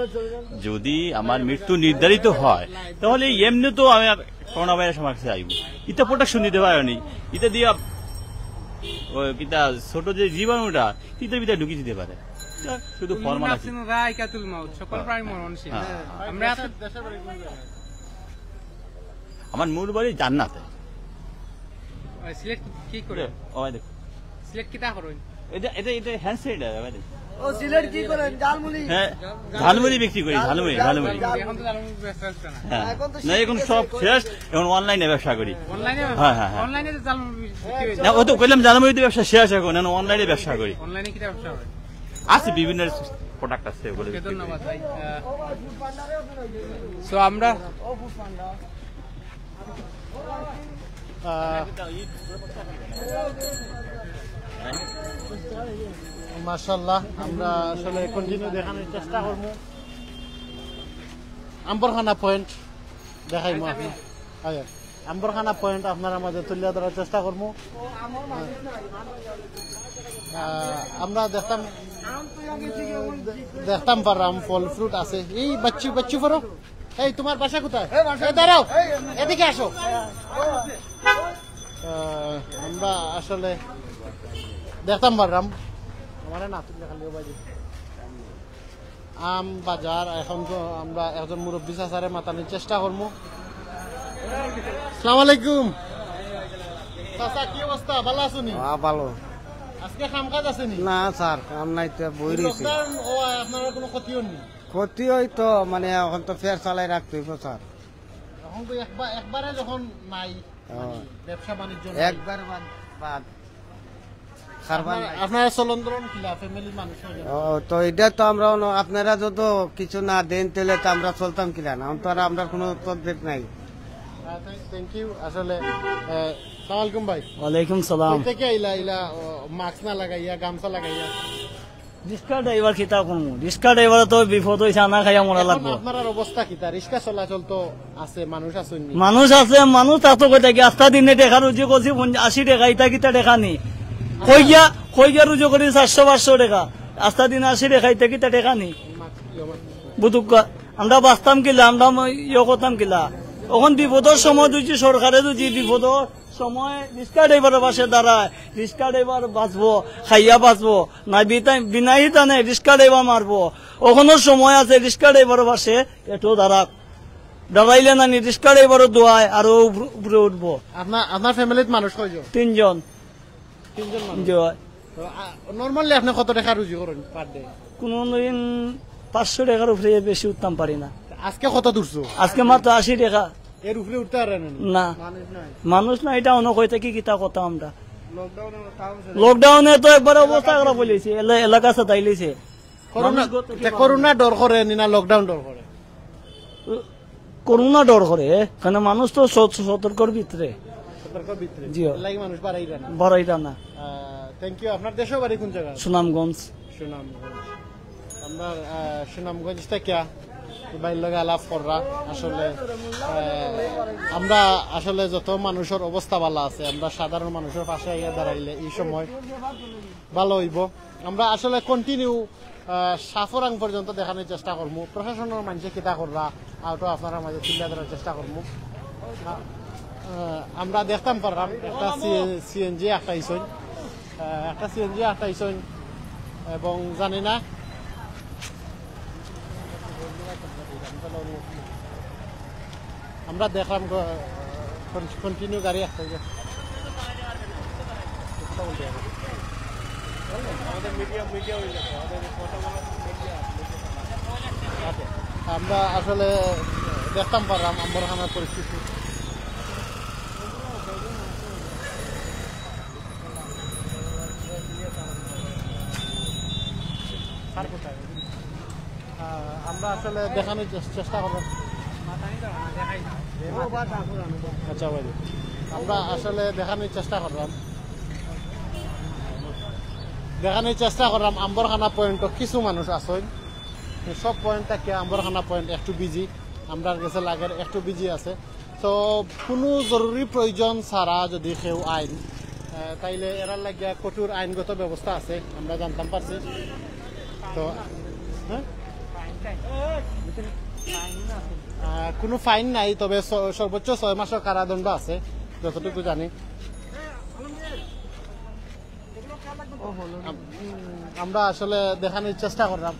যদি আমার মৃত্যু নির্ধারিত হয়, তাহলে এমনি তো আমি আর করোনা ভাইরাস আমার কাছে আইব। এটা প্রোটেকশন দিতে পারেনি, এটা দিয়া ওই কিতা ছোট যে জীবাণুটা, এটা ভিতরে ঢুকি দিতে পারে। এটা শুধু কুল্লু ফর্মাল আছে। নাফসিন যায়িকাতুল মাউত, সকল হ্যাঁ। প্রাণী মরণশীল। হ্যাঁ। আমরা আজকে দেশের বাড়ি কোন জায়গায়? আমার মূল বাড়ি জান্নাতে। ওই সিলেট কি করে? ও ভাই দেখো। সিলেট কিতা করইন? এটা, এটা, এটা হ্যান্ড স্যানিটাইজার ভাই দেখো। ও সিলেট কি করেন? ঝালমুড়ি? হ্যাঁ, ঝালমুড়ি বিক্রি করি, ঝালমুড়ি, ঝালমুড়ি। এখন তো ঝালমুড়ি ব্যবসা হচ্ছে না। হ্যাঁ। এখন তো না, এখন সব শেষ, এখন অনলাইনে ব্যবসা করি। অনলাইনে? হ্যাঁ, হ্যাঁ, হ্যাঁ। অনলাইনে তো ঝালমুড়ি বিক্রি হইছে। না, ও তো কইলাম ঝালমুড়িতে ব্যবসা শেষ, এখন, এখন অনলাইনে ব্যবসা করি। অনলাইনে কিতা ব্যবসা হয়? আছে, বিভিন্ন প্রোডাক্ট আছে, ওগুলো ওকে, বিক্রি করি। ধন্যবাদ ভাই। আহ, so আমরা, আহ, মাশাআল্লাহ, আমরা আসলে কন্টিনিউ দেখানোর চেষ্টা করবো। আম্বরখানা পয়েন্ট দেখাইমু আপনার। আচ্ছা। আম্বরখানা পয়েন্ট আপনারা মাঝে তুলিয়া ধরার চেষ্টা করমু। আহ, আমরা দেখতাম, দেখতাম পারলাম ফল ফ্রুট আছে। এই বাচ্চু, বাচ্চু ফরো, এই তোমার বাসা কোথায়? এই দাঁড়াও, এদিকে আসো। আহ, আমরা আসলে দেখতাম পারলাম, আমার না তুললে খালি ও বাজে। আম বাজার। এখন তো আমরা একজন মুরব্বী চাচারে মাতানির চেষ্টা করমু। আসসালামু আলাইকুম। চাচা, কি অবস্থা? ভালো আছো নি? হ্যাঁ, ভালো। আজকে কাম কাজ আছে নি? না স্যার, কাম নাই তো, বই রইছি। লকডাউন ও আপনারা কোনো ক্ষতি হয়নি? ক্ষতি হয় তো, মানে, এখন তো ফের চালাই রাখতে হইব স্যার। এখন তো একবার, একবারে যখন নাই, হ্যাঁ। মানে, ব্যবসা বাণিজ্য নাই। একবার বাদ, বাদ। খারবার আপনার, নাই। আপনারা চলন ধরন কিলা? ফ্যামিলির মানুষ হইলে? ও, তো এটা তো আমরা অন-, আপনারা যদি কিছু না দেন, তাহলে তো আমরা চলতাম কিলা না? এখন তো আর আমরা কোনো তদবির নাই। আহ, thank, thank you। আসলে, আহ, সালাম আলাইকুম ভাই। ওয়ালাইকুম সালাম। কই থেকে আইলা, ইলা, ও, মাস্ক না লাগাইয়া, গামছা লাগাইয়া? রিক্সা ড্রাইভার কিতা করমু? রিক্সা ড্রাইভার তো বিপদ হইছে, আনা খাইয়া মরা এখন লাগবো। আপনার অবস্থা কিতা? রিক্সা চলাচল তো আছে, মানুষ আছেন নি? মানুষ আছে, মানুষ তা তো কই থাকি, আস্তা দিনে টেকা রুজি করছি, পঞ্চাশ, আশি টেকা, ইতা কিতা টেকা নি? কইয়া, কইয়া রুজি করি চারশো পাঁচশো টেকা, আস্তা দিনে আশি টেকা, ইতা কিতা টেকা নি? বুঝুক্কা, আমরা বাঁচতাম কিলা, আমরা ম-, ইয়ে করতাম কিলা? অখন বিপদর সময় যদি সরকারে যদি বিপদর সময় রিক্সা ড্রাইভারর পাশে দাঁড়ায়, রিক্সা ড্রাইভার বাঁচবো, খাইয়া বাঁচবো, না বিতাই-, বিনা হিতানে রিক্সা ড্রাইভার মারবো। অখনো সময় আছে, রিক্সা ড্রাইভারর পাশে একটু দাঁড়াক। দাঁড়াইলে নানি রিক্সা ড্রাইভারও দোয়ায় আরো উপরে, উপরে উঠবো। আপনার, আপনার ফ্যামিলিত মানুষ কয়জন? তিনজন। তিনজন মানুষ? জি। তো, আ, normally আপনি কত টাকা রুজি করেন per day? কোনো দিন পাঁচশো টাকার উপরে বেশি উঠতাম পারি না। আজকে কত তুলছো? আজকে মাত্র আশি টাকা। এর উপরে উঠতে পারেন না? না। মানুষ নাই। মানুষ নাই, এটা অন্য কই থাকি কিতা কথা আমরা। লকডাউনে তাও ছিল। লকডাউনে তো একবারে অবস্থা খারাপ হইলিছে, এলা-, এলাকা সাতাই লিছে। করোনা, মানুষ গত তে করোনা ডর করে নি না লকডাউন ডর করে? করোনা ডর করে, কারণ মানুষ তো সত-, সতর্কর ভিতরে। সতর্কর ভিতরে? জি। এর লাগি মানুষ বাড়াইরা না? বাড়াইরা না। আহ, thank you। আপনার দেশের বাড়ি কোন জায়গা? সুনামগঞ্জ। সুনামগঞ্জ। আমরা, আহ, সুনামগঞ্জ থেকে ভাইর লগে আলাপ কররা। আসলে, আহ, আমরা আসলে যত মানুষের অবস্থা ভালো আছে, আমরা সাধারণ মানুষের পাশে আইয়া দাঁড়াইলে এই সময় ভালো হইব। আমরা আসলে কন্টিনিউ, আহ, সাফরাং পর্যন্ত দেখানোর চেষ্টা করমু। প্রশাসনের মানুষে কিতা কররা, ওটাও আপনারা মাঝে তুলে ধরার চেষ্টা করমু। আহ, আহ, আমরা দেখতাম পারলাম একটা সি-, সিএনজি আটকাইছইন, আহ, একটা সিএনজি আটকাইছইন এবং জানি না, আমরা দেখলাম গ-, কন-, কন্টিনিউ গাড়ি একটা। আমাদের মিডিয়া, মিডিয়া হয়ে যাচ্ছে, আমাদের কথা বলার মিডিয়া। আচ্ছা, আমরা আসলে দেখতাম পারলাম আম্বরখানার পরিস্থিতি। আহ, আমরা আসলে দেখানোর চেস-, চেষ্টা করলাম। আচ্ছা ভাই, আমরা আসলে দেখানোর চেষ্টা করলাম, দেখানোর চেষ্টা করলাম আম্বরখানা পয়েন্টও কিছু মানুষ আছইন। সব পয়েন্ট থাকি আম্বরখানা পয়েন্ট একটু বিজি, আমরার গেছে লাগের একটু বিজি আছে। তো কোনো জরুরি প্রয়োজন ছাড়া যদি কেউ আইন, আহ, তাইলে এরার লাগিয়া কঠোর আইনগত ব্যবস্থা আছে, আমরা জানতাম পারছি। তো, হ্যাঁ? আহ, কোনো ফাইন নাই, তবে স-, সর্বোচ্চ ছয় মাসের কারাদণ্ড আছে, যতটুকু জানি। আম-, আমরা আসলে দেখানোর চেষ্টা করলাম।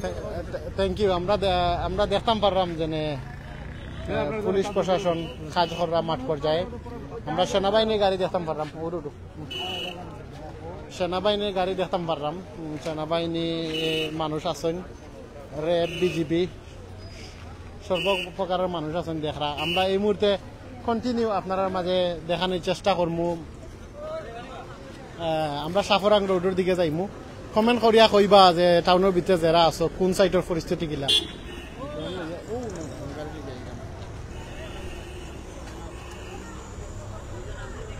থ্যা-, থ্যা-, থ্যাংক ইউ। আমরা দে-, আমরা দেখতাম পারলাম যে নে, আহ, পুলিশ প্রশাসন কাজ কররা মাঠ পর্যায়ে। আমরা সেনাবাহিনীর গাড়ি দেখতাম পারলাম। উঠো, উঠো। সেনাবাহিনীর গাড়ি দেখতাম পারলাম। উম, সেনাবাহিনী মানুষ আছইন, র‍্যাব, বিজিবি, সর্বপ্রকারের মানুষ আছইন দেখরা। আমরা এই মুহূর্তে কন্টিনিউ আপনারার মাঝে দেখানোর চেষ্টা করমু। আহ, আমরা সাফরাং রোডের দিকে যাইমু। কমেন্ট করিয়া কইবা যে টাউনের ভিতরে যেরা আছো, কোন সাইডের পরিস্থিতি কিলা।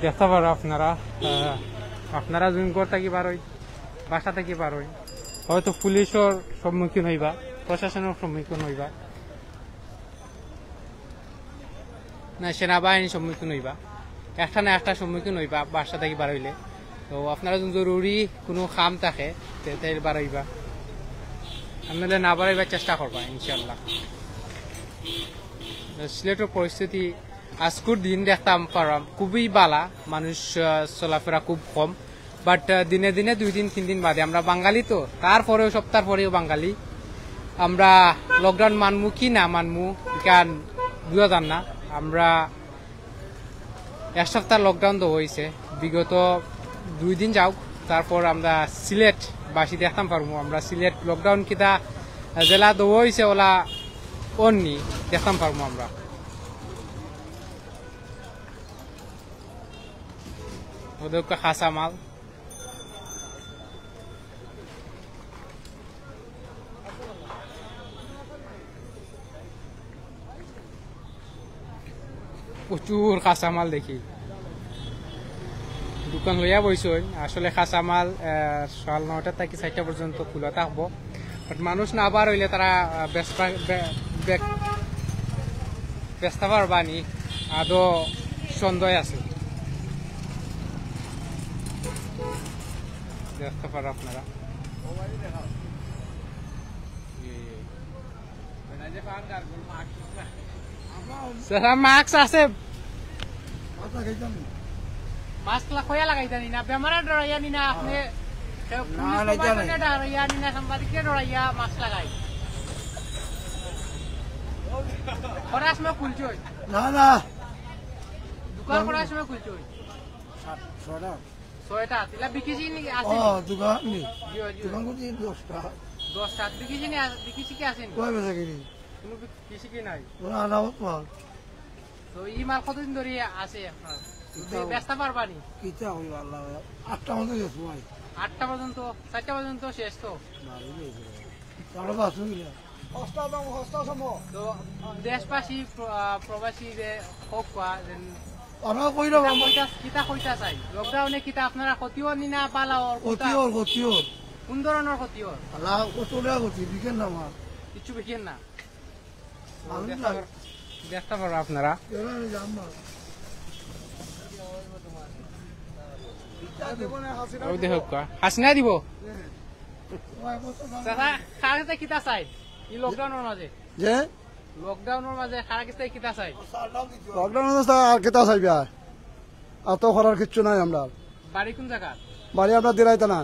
দেখতা পাররা আপনারা, আহ, আপনারা যদি ঘর থাকি বারইন, বাসা থাকি বারইন, হয়তো পুলিশর সম্মুখীন হইবা, প্রশাসনর সম্মুখীন হইবা, না সেনাবাহিনীর সম্মুখীন হইবা, একটা না একটা সম্মুখীন হইবা বাসা থাকি বারইলে। তো আপনারা যদি জরুরি কোনো কাম থাকে, তে, তে বারইবা, আপনারা না বারইবার চেষ্টা করবা ইনশাআল্লাহ। সিলেটের পরিস্থিতি আজকুর দিন দেখতাম পারলাম খুবই বালা, মানুষ, আহ, চলাফেরা খুব কম, বাট, আহ, দিনে দিনে দুই দিন তিন দিন বাদে আমরা বাঙালি তো, তারপরেও সপ্তাহ পরেও বাঙালি। আমরা লকডাউন মানমু কি না মানমু, ইখান বুঝা যার না। আমরা এক সপ্তাহ লকডাউন দেওয়া হইছে, বিগত দুই দিন যাউক, তারপর আমরা সিলেট বাসি দেখতাম পারমু, আমরা সিলেট লকডাউন কিতা জেলা দেওয়া হইছে ওলা অন্যি দেখতাম পারমু আমরা। ওদের কাঁচা মাল। প্রচুর কাঁচা মাল দেখি। দোকান লইয়া বইছইন। আসলে কাঁচা মাল, আহ, সকাল নয়টা থাকি চাইরটা পর্যন্ত খোলা থাকবো। বাট মানুষ না বার হইলে তারা, আহ, বেচবা-, বে-, বে-, বেচতা পারবা নি? আদৌ সন্দেহ আছে। দেখতা পাররা আপনারা। সারা মাস্ক আছে। মাস্ক লা-, কইয়া লাগাইতা নি না, বেমারে ডরাইয়া নি না আপনি। না, পুলিশ না, এটা প্রশাসনে নাই। ডরাইয়া নি না, সাংবাদিকরে ডরাইয়া মাস্ক লাগাই। করার সময় খুলছইন? না, না। দোকান করার সময় খুলছইন? সাত, ছয়টা। ছয়টা, তিলা বিকিছি নি আছে নি? ও, দোকান নি? জি, জি। দোকান করছি দশটা। দশটা, বিকিছি নি আ-, বিকিছি কি আছে নি? কয় বেচা কিনি? কোনো বি-, কিছি কি নাই? ওরা আলামত মাল। তো ই মাল কতদিন ধরি আছে আপনার? কিতা বে-, বেচতা পারবা নি? কিতা হইব আল্লাহ, আটটা মতো গেছে ভাই। আটটা পর্যন্ত, চাইরটা পর্যন্ত শেষ তো? না, এই যে, তারা বাসু গিলা। হস্তা দাম, হস্তা সম। তো দেশবাসী, প্র-, আহ, প্রবাসী যে হোক বা যেন আমরা কইলাম কিতা আমরা কইতা, কিতা কইতা চাই? লকডাউনে কিতা আপনারা ক্ষতি অর নি না বালা অর? ক্ষতি অর, ক্ষতি অর। কোন ধরনের ক্ষতি অর? আল্লাহ, কত টাকা ক্ষতি, বিকেন না আমার। কিচ্ছু বিকেন না? আমি দেখতা নাই। পার-, দেখতা পাররা আপনারা। এরা আমি জানবো। ওই দেখো কা, হাসিনা দিব। চাচা, কার কাছে কিতা চাই? ই লকডাউনের মাঝে? যে? লকডাউনের মাঝে কার কাছে কিতা চাই? লকডাউন তো স্যার আর কিতা চাইবা? আর তো করার কিচ্ছু নাই আমরা। বাড়ি কোন জায়গা? বাড়ি আমরা দিরাইতা না,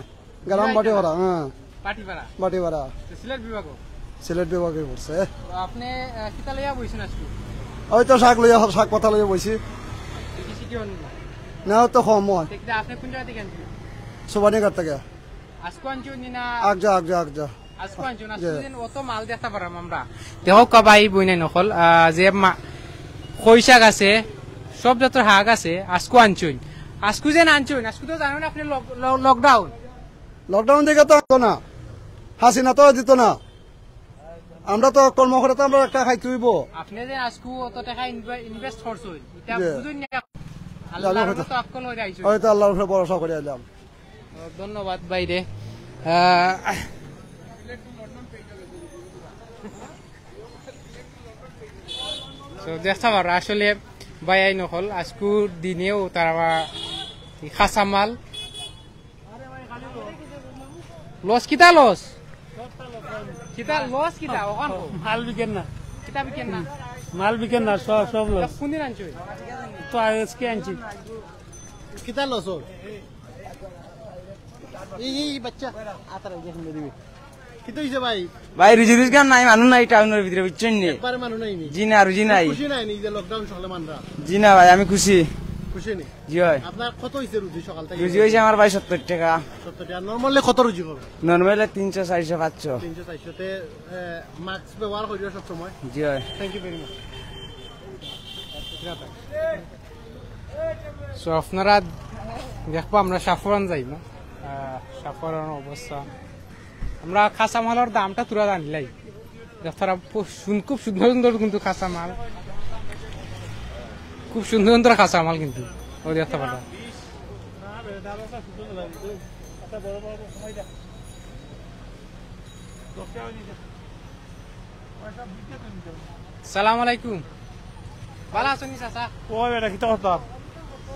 গ্রাম দিরাইতা বাটিপাড়া, না? হ্যাঁ। বাটিপাড়া? বাটিপাড়া। তো সিলেট বিভাগ? সিলেট বিভাগে পড়ছে। তো আপনি, আহ, কিতা লইয়া বইছেন আজকে? ওই তো শাক লইয়া, শাক পাতা লইয়া বইছি। বিকিছি কি অন্য? না, তো কম হয়। তো কিতা আপনি কোন জায়গা থেকে আনছেন? সুবানীঘাট থেকে। আজকে আনছেন নি না? আগ যা, আগ যা, আগ যা। আজকু আনছইন, আজকু জি। যেন অত মাল দেখতা পাররাম আমরা। দেখউক্কা ভাই বইনাইন অকল, আহ, যে মা-, কই শাক আছে, সব জাতর শাক আছে, আজকু আনছইন। আজকু যেন আনছইন, আজকু তো জানইন আপনে লক-, ল-, lockdown। Lockdown দেখি তো আনতো না, হাসিনা তো দিতো না। আমরা তো কর্ম করি তো আমরা একটা খাইতে অইবো। আপনে যে আজকু অত টেকা ইনভে-, invest করছইন, ইটা জি। বুঝইন না। আল্লাহর উপরে তাওয়াক্কুল করি আইছইন। হয়তো আল্লাহর উপরে ভরসা করি আইলাম। ধন্যবাদ ভাইরে। আহ, so, দেখতা পাররা আসলে ভাইয়াইন অকল আজকুর দিনেও তারা ই কাঁচামাল loss, কিতা loss? কিতা loss কিতা? অখান কও। মাল বিকের না। কিতা বিকের না? মাল বিকের না, সব, সব loss। কুনদিন আনছো? তো আজকে আনছি। কিতা loss অর? এই, এই বাচ্চা, আতারা দেখুন দিবি। কিতা অইছে ভাই? ভাই, রুজি রোজগার নাই, মানুষ নাই টাউনর ভিতরে, বুঝছইন নি? একবারে মানুষ নাই নি? জি না, রুজি নাই। খুশি নাই নি যে lockdown চলে মানরা? জি না ভাই, আমি খুশি। খুশি নি? জি ভাই। আপনার কত অইছে রুজি সকাল থাকি? রুজি অইছে আমার ভাই সত্তর টেকা। সত্তর টেকা। Normally কত রুজি করো? Normally তিনশো, চাইরশো, পাঁচশো। তিনশো, চাইরশো। তে, এ, mask ব্যবহার করিও সব সময়। জি ভাই। Thank you very much। So, আপনারা দেখবা আমরা সাফওয়ান যাইমু। আহ, সাফওয়ানর অবস্থা। আমরা কাঁচামালর দামটা তুলা জানিলাই। দেখতারা পু-, সুন-, খুব সুন্দর সুন্দর কিন্তু কাঁচামাল। খুব সুন্দর সুন্দর কাঁচামাল কিন্তু। অউ দেখতা পাররা। সালাম আলাইকুম। ভালা আছইন নি চাচা? ও বেটা, কিতা কথা?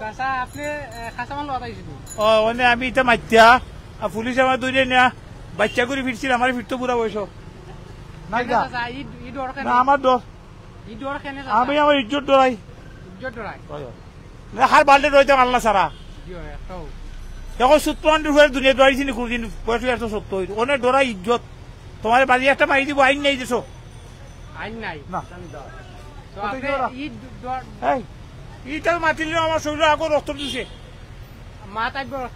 চাচা, আপনে, এ, কাঁচামাল লওয়াত আইছইন নি? ও, মানে আমি ইটা মাতিয়া, আর পুলিশ আমারে ধরিয়া নিয়া বাচ্চা করি ফিরছিল, আমারে ফিরতো বুড়া বয়স। না, কেনে যা। চাচা, ই, ই ডর কেনে? না, আমার ডর। ই ডর কেনে চাচা? আমি আমার ইজ্জত ডরাই। ইজ্জত ডরাই? হয়, হয়। না, হার বাল্টি রইতে পারলা সারা। জি, হয়, একটাও। দেখো, সুতরাং ডুবের দুনিয়া ডরাইছি নি কোনদিন, বয়স অইয়া একশো সত্তর। অনে ডরাই ইজ্জত। তোমার বাড়ি একটা মারি দিব, আইন নাই দেশো। আইন নাই? না। তো কোথায় আপনি ডরা? ই ড-, ডর- এই, ইটার মাতিলে আমার শরীরে আগো রক্ত দিছে। মা তাইব।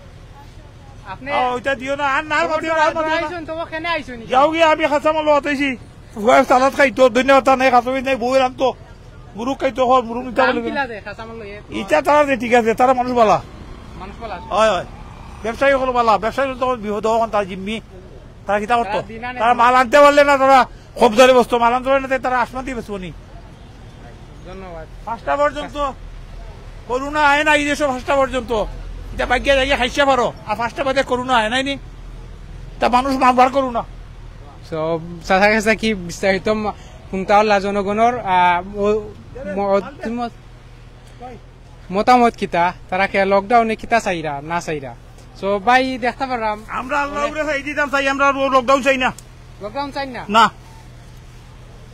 আপনি আ, ওইটা দিও না, আর না, আর মাতিও না, আর মাতিও না। আইছইন তো, কেনে আইছইন? যাও গিয়া, আমি কাঁচামাল লওয়াত আইছি। ফুয়ায় সালাদ খাইতো, ধনিয়া পাতা নাই, কাঁচা মরিচ নাই, বউয়ে রানতো। মুরুগ খাইতো, হর, মুরুগ নিতে দাম বলে। কিলা দে, কাঁচামাল লইয়া? ইটা তারা দে, ঠিক আছে, তারা মানুষ বালা। মানুষ বালা? হয়, হয়। ব্যবসায়ী অকল বালা, ব্যবসায়ী অকল তখন বিপদ অখন তারা জিম্মি। তারা কিতা করতো? তারা দিন আনে তারা মাল আনতে পারলে না, তারা কবজারে বসতো, মাল আনতে পারলে না, তারা আসমান দিয়ে বেসবো নি। ধন্যবাদ। পাঁচটা পর্যন্ত করোনা আয় না এই দেশো, পাঁচটা পর্যন্ত। ইটা বাগিয়া যাইয়া খাইছা পারো, আর পাঁচটা বাদে করোনা আয় নাই নি? তা মানুষ মারবার করোনা। So, চাচা কাছে কি বিস্তারিত মা-, হুনতা অইলা জনগণর, আহ, ও-, ম-, মতামত কিতা? তারা কে lockdown-এ কিতা চাইরা, না চাইরা? So, ভাই, দেখতা পাররাম আমরা আল্লাহ মানে উপরে চাই দিতাম চাই, আমরা লো-, lockdown চাই না। Lockdown চাই না? না।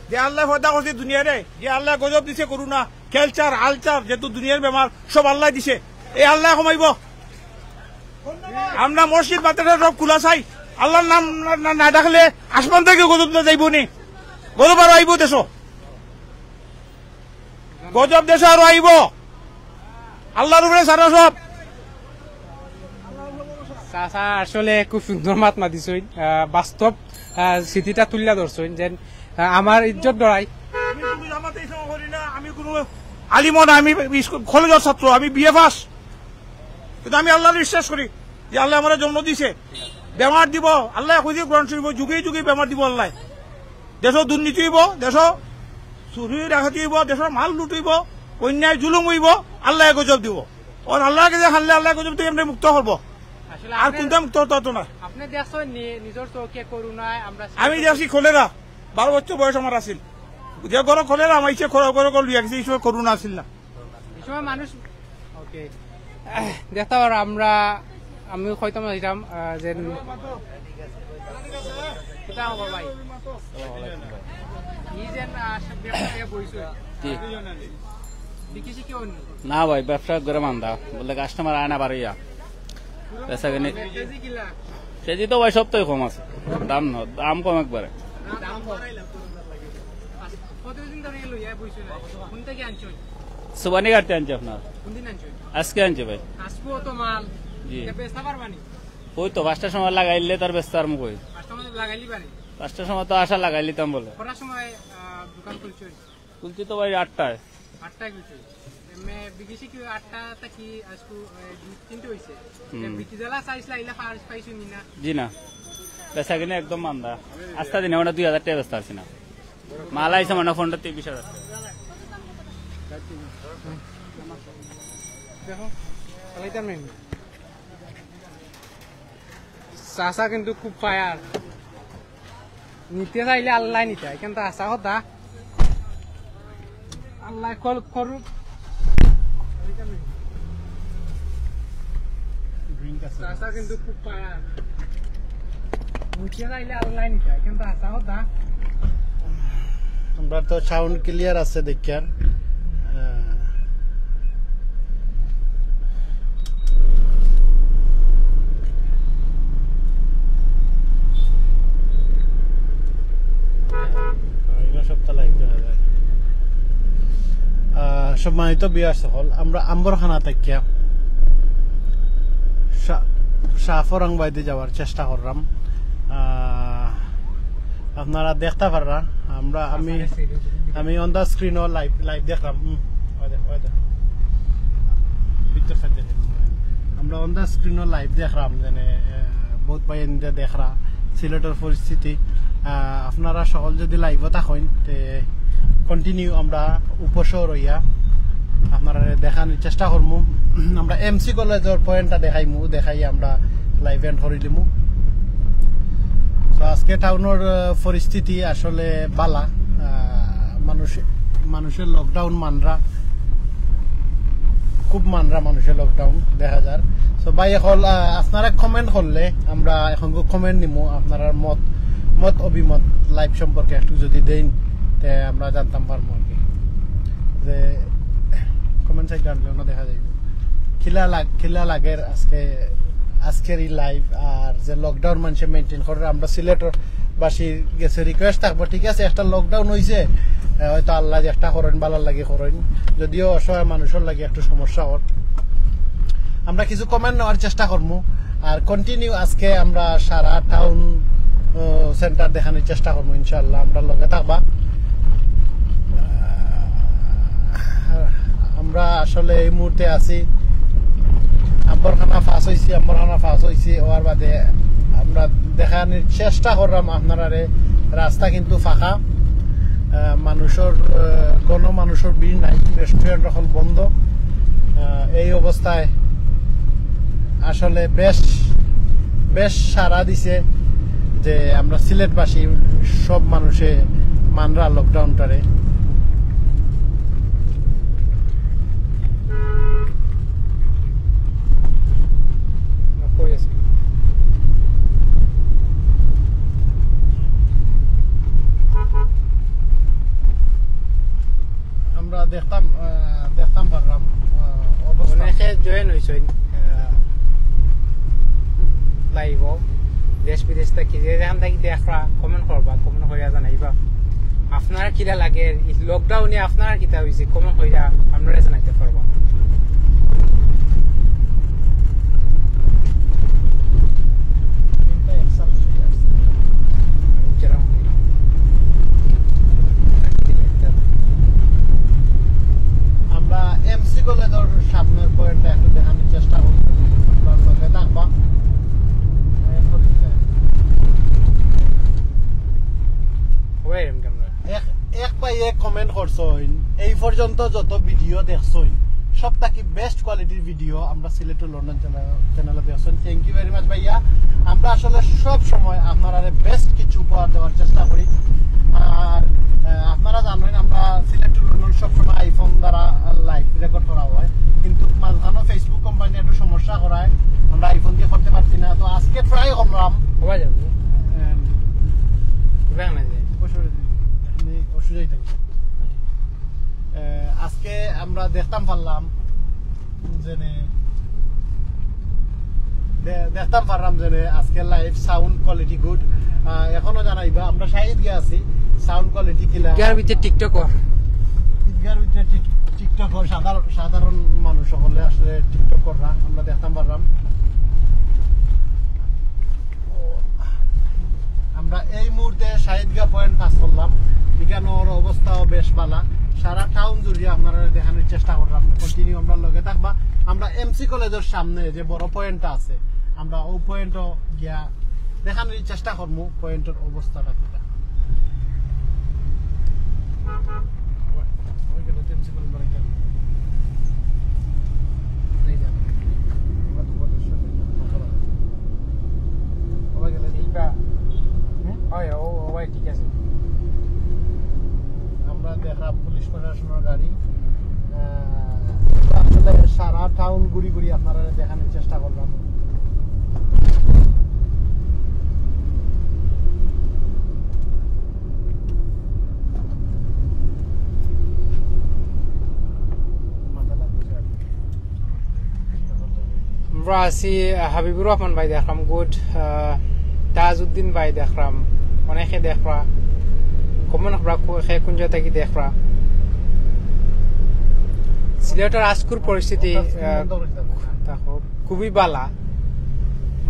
যে আল্লায় পয়দা করছে দুনিয়ারে, যে আল্লায় গজব দিছে করোনা, cancer, ulcer, যেহেতু দুনিয়ার বেমার, সব আল্লায় দিছে। এই আল্লায় কমাইবো। আমরা মসজিদ মাদ্রাসা সব খোলা চাই। আল্লাহর নাম না, না, না ডাকলে আসমান থাকি গজব না যাইবো নি? গজব আরো আইবো দেশো। গজব দেশো আরো আইবো। আল্লাহর উপরে সারা সব। চাচা আসলে খুব সুন্দর মাত মাতিছইন, আহ, বাস্তব, আহ, স্মৃতিটা তুলিয়া ধরছইন, যেন, আহ, আমার ইজ্জত ডরাই। আমি শুধু জামাতে ইসলাম করি না, আমি কোনো আলিমও না, আমি স্কুল, কলেজর ছাত্র, আমি বিএ পাস। কিন্তু আমি আল্লাহরে বিশ্বাস করি যে আল্লায় আমারে জন্ম দিছে, বেমার দিবো, আল্লায় কইছে কোরআন শরীফো, যুগে যুগে বেমার দিবো আল্লায়। দেশো দুর্নীতি অইবো, দেশো চুরি ডাকাতি অইবো, দেশর মাল লুট অইবো, অন্যায় জুলুম অইবো, আল্লায় গজব দিবো। অখন আল্লাহর কাছে হারলে আল্লায় গজব থাকি আমরারে মুক্ত করবো। আসলে আর আপনি, কুনটা মুক্ত করতো পারতো না। আপনি দেখছইন নি-, নিজর চোখে করোনায় আমরা আমি দেখছি কলেরা, বারো বছর বয়স আমার আছিল। যে ঘরো কলেরা আমার ইচ্ছে কলেরা, ঘরো ঘরো লইয়া গেছে, এই সময় করোনা আছিল না। এই সময় মানুষ, ওকে। দেখতা পারো আমরা, আমি কইতাম চাইতাম, আহ, যে কিতা খবর ভাই? ই যে, আহ, সব ব্যবসা ইয়া বইছে। জি। বিক্রি শিখি অন্য? না ভাই, ব্যবসা করে মান্দা। বললে কাস্টমার আয় না বাড়িয়া। বেচা কিনি। কেজি কিলা? কেজি তো ভাই সবটাই কম আছে। দাম না, দাম কম একবারে। দাম কম। আচ্ছা, কতদিন ধরে লইয়া বইছো না? কোন থেকে আনছো? সুবানি কাটতে আনছি আপনার। কোন দিন আনছো? আজকে আনছি ভাই। আজকেও তো মাল। জি। এটা বেচতে পারবা নি? ওই তো পাঁচটার সময় লাগাইলে তার বেচতে আর মুখ। পাঁচটার মধ্যে লাগাইলি পারে? পাঁচটার সময় তো আশা লাগাই লিতাম বলে। কটার সময় আহ, দোকান খুলছে? খুলছি তো ভাই আটটায়। আটটায় খুলছে। এমনি বিদেশি কি আটটা থাকি আজকে আহ, দুই তিনটে হয়েছে। বিটি জ্বালা চাইছিল, আইলা ফার্স্ট পাইছো নি না? জি না, বেচা কিনা একদম মান্দা। আস্তা দিনে ওটা দুই হাজার টাকা বেচতে পারছি না। মাল আইছে মানে পনেরো তিরিশ হাজার। দেখো, চালাইতাম নেই। চাচা কিন্তু খুব ফায়ার। নিতে চাইলে আল্লাহ নিতে হয়, কিন্তু আশা কথা আল্লাহ কল করুক। চাচা কিন্তু খুব ফায়ার। নিতে চাইলে আল্লাহ নিতে হয়, কিন্তু আশা কথা। আমরা তো সাউন্ড ক্লিয়ার আছে দেখিয়ার। আহ, আহ, সম্মানিত ভিউয়ার্স সকল, আমরা আম্বরখানা থাকিয়া শা- শাহফরাং বায়দি যাওয়ার চেষ্টা করলাম। আহ, আপনারা দেখতা পাররা, আমরা আমি আমি অন দা স্ক্রিনও লাইভ লাইভ দেখলাম। হুম, ওই দেখ, ওই দেখ। ভিতর side দেখে। আমরা অন দা স্ক্রিনও লাইভ দেখলাম, যেন আহ, বহুত ভাই এনতে দেখরা সিলেটর পরিস্থিতি। আহ, আপনারা সকল যদি লাইভও থাকইন, তে কন্টিনিউ আমরা উপসহ রইয়া আপনারা দেখানোর চেষ্টা করমু। আমরা এমসি কলেজর পয়েন্টটা দেখাইমু, দেখাই আমরা লাইভ এন্ড করি দিমু। তো আজকে টাউনর আহ, পরিস্থিতি আসলে বালা। আহ, মানুষ মানুষের লকডাউন মানরা, খুব মানরা মানুষের লকডাউন দেখা যার। তো ভাই, এখন আহ, আপনারা কমেন্ট করলে আমরা এখন কমেন্ট নিমু, আপনারা মত মত অভিমত লাইভ সম্পর্কে একটু যদি দেইন, তে আমরা জানতাম পারবো আর কি। যে কমেন্ট সেকশন আনলে অন্য দেখা যাইব। কিলা লাগ কিলা লাগের আজকে আজকের এই লাইভ আর যে লকডাউন মানুষে মেনটেন করে, আমরা সিলেটর বাসীর গেছে রিকোয়েস্ট থাকবো, ঠিক আছে, একটা লকডাউন হইছে, আহ, হয়তো আল্লাহ যে একটা করেন, ভালার লাগি করেন, যদিও অসহায় মানুষের লাগি একটু সমস্যা হর। আমরা কিছু কমেন্ট নেওয়ার চেষ্টা করমু, আর কন্টিনিউ আজকে আমরা সারা টাউন সেন্টার দেখানোর চেষ্টা করমু ইনশাআল্লাহ, আমরা লগে থাকবা। আহ, আমরা আসলে এই মুহূর্তে আছি আম্বরখানা পাস হইছি, আম্বরখানা পাস হইছি, ওর বাদে আমরা দেখানোর চেষ্টা করলাম আপনারারে। রাস্তা কিন্তু ফাঁকা, আহ, মানুষের, আহ, কোনো মানুষের ভিড় নাই, রেস্টুরেন্ট এখন বন্ধ। আহ, এই অবস্থায় আসলে বেশ বেশ সাড়া দিছে যে আমরা সিলেটবাসী সব মানুষে মানরা লকডাউনটারে। আমরা দেখতাম আহ, দেখতাম পারলাম আহ, অবস্থা। অনেকে জয়েন হইছইন লাইভও, দেশ বিদেশ থাকি যে যেখান থাকি দেখরা, কমেন্ট করবা, কমেন্ট করিয়া জানাইবা আপনারা কিলা লাগে লকডাউনে আপনারা কিতা হইছে, কমেন্ট করিয়া আপনারা জানাইতে পারবা। আমরা এমসি কলেজর সামনের পয়েন্টটা একটু দেখানোর চেষ্টা করব। আপনার লগে থাকবা। এক এক ভাইয়ে কমেন্ট করছইন, এই পর্যন্ত যত ভিডিও দেখছইন সব থাকি বেস্ট কোয়ালিটির ভিডিও আমরা সিলেটর লন্ডন চ্যানেল চ্যানেলে দেখছইন। থ্যাংক ইউ ভেরি মাচ ভাইয়া। আমরা আসলে সব সময় আপনারারে বেস্ট কিছু উপহার দেওয়ার চেষ্টা করি। আর আহ, আপনারা জানেন আমরা সিলেটর লন্ডন সব সময় আইফোন দ্বারা লাইভ রেকর্ড করা হয়, কিন্তু মাঝখানে ফেসবুক কোম্পানি একটু সমস্যা করায় আমরা আইফোন দিয়ে করতে পারছি না। তো আজকে ট্রাই করলাম। হওয়া যাবে। এম, ব্যাং নাই যে। বসে রয়েছে। এমনি অসুবিধাই থাকবে। আহ, আজকে আমরা দেখতাম পারলাম যেনে দে- দেখতাম পারলাম যেনে আজকে লাইভ সাউন্ড কোয়ালিটি গুড। এখনো জানাইবা আমরা শাহিদ গিয়া আছি, সাউন্ড কোয়ালিটি কিলা। ইয়ার ভিতরে টিকটকর। ইয়ার ভিতরে টিক- টিকটকর সাধারণ সাধারণ মানুষ সকলে আসলে টিকটক কররা আমরা দেখতাম পারলাম। আমরা এই মুহূর্তে পয়েন্ট পাস করলাম। এখানোর অবস্থাও বেশ ভালা। সারা টাউন জুড়িয়া আপনারারে দেখানির চেষ্টা করলাম। কন্টিনিউ আমরার লগে থাকবা। আমরা এমসি কলেজর সামনে যে বড় পয়েন্টটা আছে, আমরা অউ পয়েন্টও গিয়া দেখানির চেষ্টা করমু পয়েন্টর অবস্থাটা কিতা। এইটা। এইটা। হুম? অয়, ও, ও ভাই, ঠিক আছে। আমরা দেখলাম পুলিশ প্রশাসনের গাড়ি। আহ, আসলে সারা টাউন ঘুরি ঘুরি আপনারারে দেখানির চেষ্টা করলাম। আমরা আছি, আহ, হাবিবুর রহমান ভাই দেখলাম, গুড। আহ, তাজউদ্দিন ভাই দেখলাম, অনেকে দেখরা, কমন আমরা কো-, খে কোন জায়গা থাকি দেখরা। সিলেটর আজকুর পরিস্থিতি, আহ, দেখো, খুবই বালা।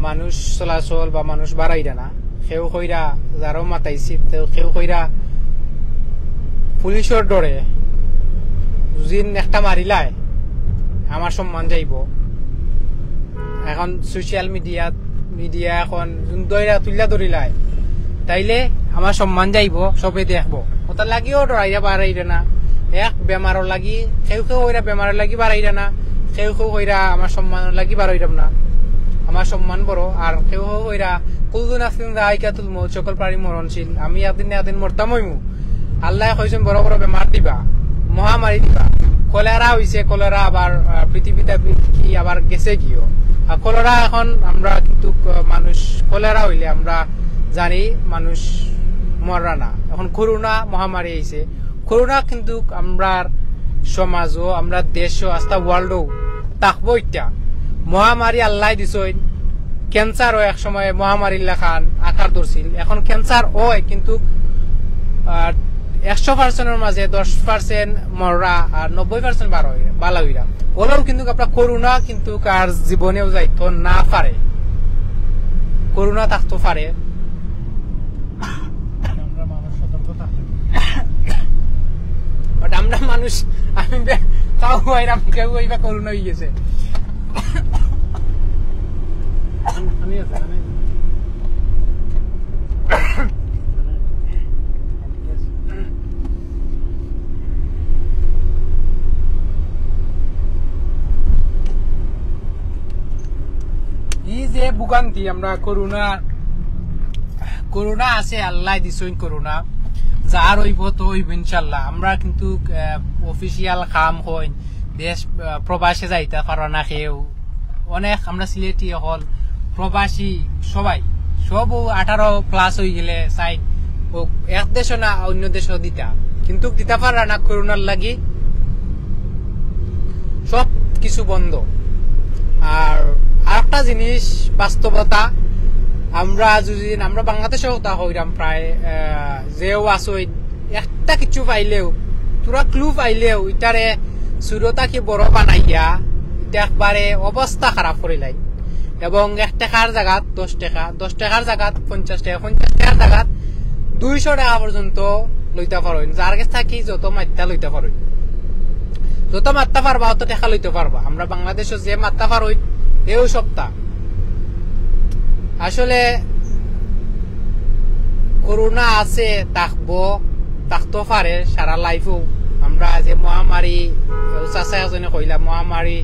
মানুষ চলাচল বা মানুষ বাড়াইরা না। কেউ কইরা যারও মাতাইছি, তেও কেউ কইরা পুলিশর ডরে যুদি একটা মারিলায়, আমার সম্মান যাইবো। এখন সোশ্যাল মিডিয়া, মিডিয়া এখন যুদি ধইরা তুইলা ধরিলায়, তাইলে আমার সম্মান যাইবো, সবে দেখবো। ওটার লাগিও ডরাইয়া বাড়াইরা না। এক বেমারর লাগি, কেউ কেউ কইরা বেমারর লাগি বাড়াইরা না, কেউ কেউ কইরা আমার সম্মানর লাগি বাড়াইরাম না। আমার সম্মান বড়, আর কেউ কেউ কইরা কুল্লু নাফসিন যায়িকাতুল মউত, সকল প্রাণী মরণশীল, আমি একদিন না একদিন মরতাম অইমু। আল্লায় কইছইন বড় বড় বেমার দিবা, মহামারী দিবা। কলেরা অইছে, কলেরা আবার, আহ, পৃথিবীত কি আবার গেছে গিও। আর কলেরা এখন আমরা কিন্তু, আহ, মানুষ কলেরা অইলে আমরা জানি মানুষ মররা না। এখন করোনা মহামারী অইছে, করোনা কিন্তু আমরার সমাজও, আমরার দেশও, আস্তা ওয়ার্ল্ডও থাকবো ইটা। মহামারী আল্লায় দিছইন, ক্যান্সারও এক সময় মহামারীর লাখান আকার ধরছিল। এখন ক্যান্সার অয়, কিন্তু, আহ, একশো পার্সেন্টর মাঝে দশ পার্সেন্ট মররা আর নব্বই পার্সেন্ট বালা অইরা, বালা অইরা। অইলেও কিন্তু আপনার করোনা কিন্তু কার জীবনেও যাইতো না পারে, করোনা থাকতো পারে। আমরা মানুষ সতর্ক থাকতে হবে। But আমরা মানুষ, আমি বে-, কাউ আইরাম, কেউ আইবা করোনা অই গেছে। পানি আছে, পানি। ই যে ভোগান্তি আমরা করোনা, করোনা আছে, আল্লায় দিছইন করোনা, যার অইবো তো অইবো ইনশাল্লাহ। আমরা কিন্তু, আহ, অফিসিয়াল কাম কইন, দেশ, আহ, প্রবাসে যাইতা পারা না কেউ, অনেক আমরা সিলেটি অকল প্রবাসী সবাই, সব ও আঠারো প্লাস অই গেলে চাইন ও এক দেশও না অন্য দেশও দিতা, কিন্তু দিতা পারা না করোনার লাগি সব কিছু বন্ধ। আর আরেকটা জিনিস বাস্তবতা, আমরা যদি, আমরা বাংলাদেশেও তা হইরাম প্রায়, আহ, যেও আসই একটা কিছু পাইলেও, থুড়া ক্লু পাইলেও, ইটারে ছোট থাকি বড় বানাইয়া, ইটা একবারে অবস্থা খারাপ করিলাই। এবং এক টেকার জাগাত দশ টেকা, দশ টেকার জাগাত পঞ্চাশ টেকা, পঞ্চাশ টেকার জাগাত দুইশো টেকা পর্যন্ত লইতা পারইন। যার গেছ থাকি যত মাত্তা লইতা পারইন, যত মাত্তা পারবা, অত টেকা লইতা পারবা। আমরা বাংলাদেশো যে মাত্তা পারইন, এও সপ্তাহ আসলে করোনা আছে, থাকবো, থাকতো পারে সারা লাইফও। আমরা যে মহামারী, চাচা একজনে কইলা মহামারী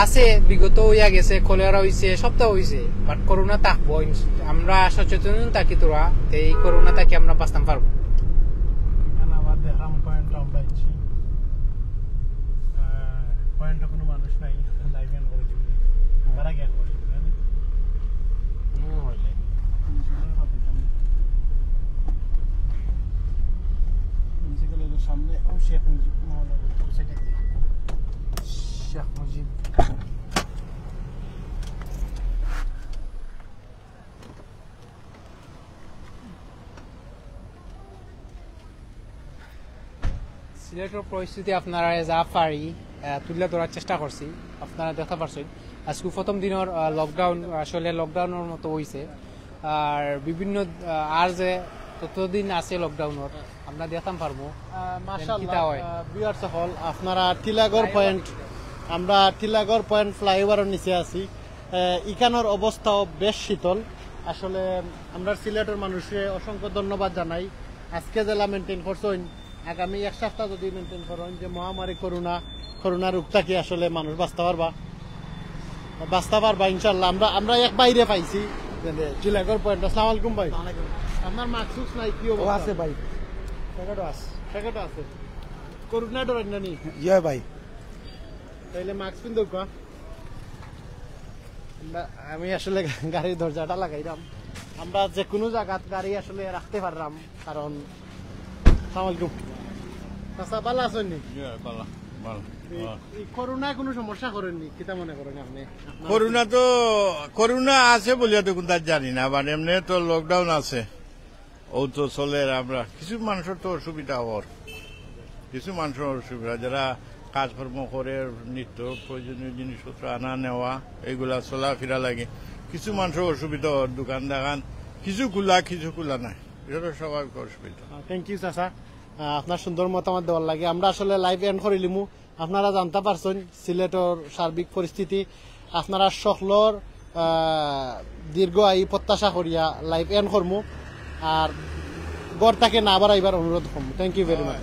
আছে, বিগত অইয়া গেছে, কলেরা অইছে, সবতা অইছে, but করোনা থাকবো। ইনস-, আমরা সচেতন থাকি থুড়া, তে এই করোনা থাকি আমরা বাঁচতাম পারবো। এখানে আবার দেখলাম পয়েন্ট আমরা ইচ্ছি। আহ, পয়েন্টে কোনো মানুষ নাই, লাইভ এন্ড করে দিবি। তারা জ্ঞান করে দিবি, জানি? হুম, হইলে। প্রিন্সিপালের সামনে, ও শেখ মুজিব, মহানগর, ওই সাইডে। শেখ মুজিব। সিলেটর পরিস্থিতি আপনারারে যা পারি, আহ, তুলে ধরার চেষ্টা করছি। আপনারা দেখতা পারছইন, আজকে প্রথম দিনর, আহ, লকডাউন, আসলে লকডাউনর মতো অইছে। আর বিভিন্ন, আহ, আর যে ততদিন আছে লকডাউনর, আমরা দেখতাম পারবো। মাশাআল্লাহ। কিতা হয়? ভিউয়ার্স সকল, আপনারা টিলাগড় পয়েন্ট, আমরা টিলাগড় পয়েন্ট ফ্লাইওভারর নিচে আছি। আহ, ইখানর অবস্থাও বেশ শীতল। আসলে আমরা সিলেটর মানুষরে অসংখ্য ধন্যবাদ জানাই। আজকে যেলা মেনটেন করছইন, আগামী এক সপ্তাহ যদি মেনটেন করইন, যে মহামারী করোনা, করোনা রোগ থাকি আসলে মানুষ বাঁচতে পারবা, বাঁচতে পারবা ইনশাল্লাহ। আমরা আমরা এক বাইরে পাইছি, টিলাগড় পয়েন্ট। আসসালামু আলাইকুম ভাই। আপনার মাস্ক নাই, কি ও অবস্থা? আছে ভাই, প্যাকেটও আছে। প্যাকেট আছে। করোনা ডরাইন না নি? ইয়ে ভাই, তাইলে মাস্ক পিন্দুক্কা। আমরা, আমি আসলে গাড়ির দরজাটা লাগাইলাম। আমরা যে কোনো জায়গাত গাড়ি আসলে রাখতে পারলাম, কারণ আসসালামু আলাইকুম। চাচা, ভালা আছইন নি? ইয়ে, বালা, বালা, বালা। এই করোনায় কোনো সমস্যা করেননি, কিতা মনে করেন আপনি? করোনা তো, করোনা আছে বলিয়া তো কোনটা জানি না, বাট এমনি তো লকডাউন আছে, ও তো চলের। আমরা কিছু মানুষর তো অসুবিধা হওয়ার, কিছু মানুষর অসুবিধা, যারা কাজকর্ম করে, নিত্য প্রয়োজনীয় জিনিসপত্র আনা নেওয়া, এইগুলা চলাফেরা লাগে। কিছু মানুষর অসুবিধা হওয়ার, দোকান দাকান কিছু খোলা, কিছু খোলা নাই, এটা তো স্বাভাবিক অসুবিধা। থ্যাংক ইউ চাচা। আহ, আপনার সুন্দর মতামত দেওয়ার লাগি। আমরা আসলে লাইভ এন্ড করিলিমু। আপনারা জানতা পারছইন সিলেটর সার্বিক পরিস্থিতি। আপনারা সকলর, আহ, দীর্ঘ আয়ু প্রত্যাশা করিয়া লাইভ এন্ড করমু। আর ঘর থাকি না বারাইবার অনুরোধ করমু। Thank you very much.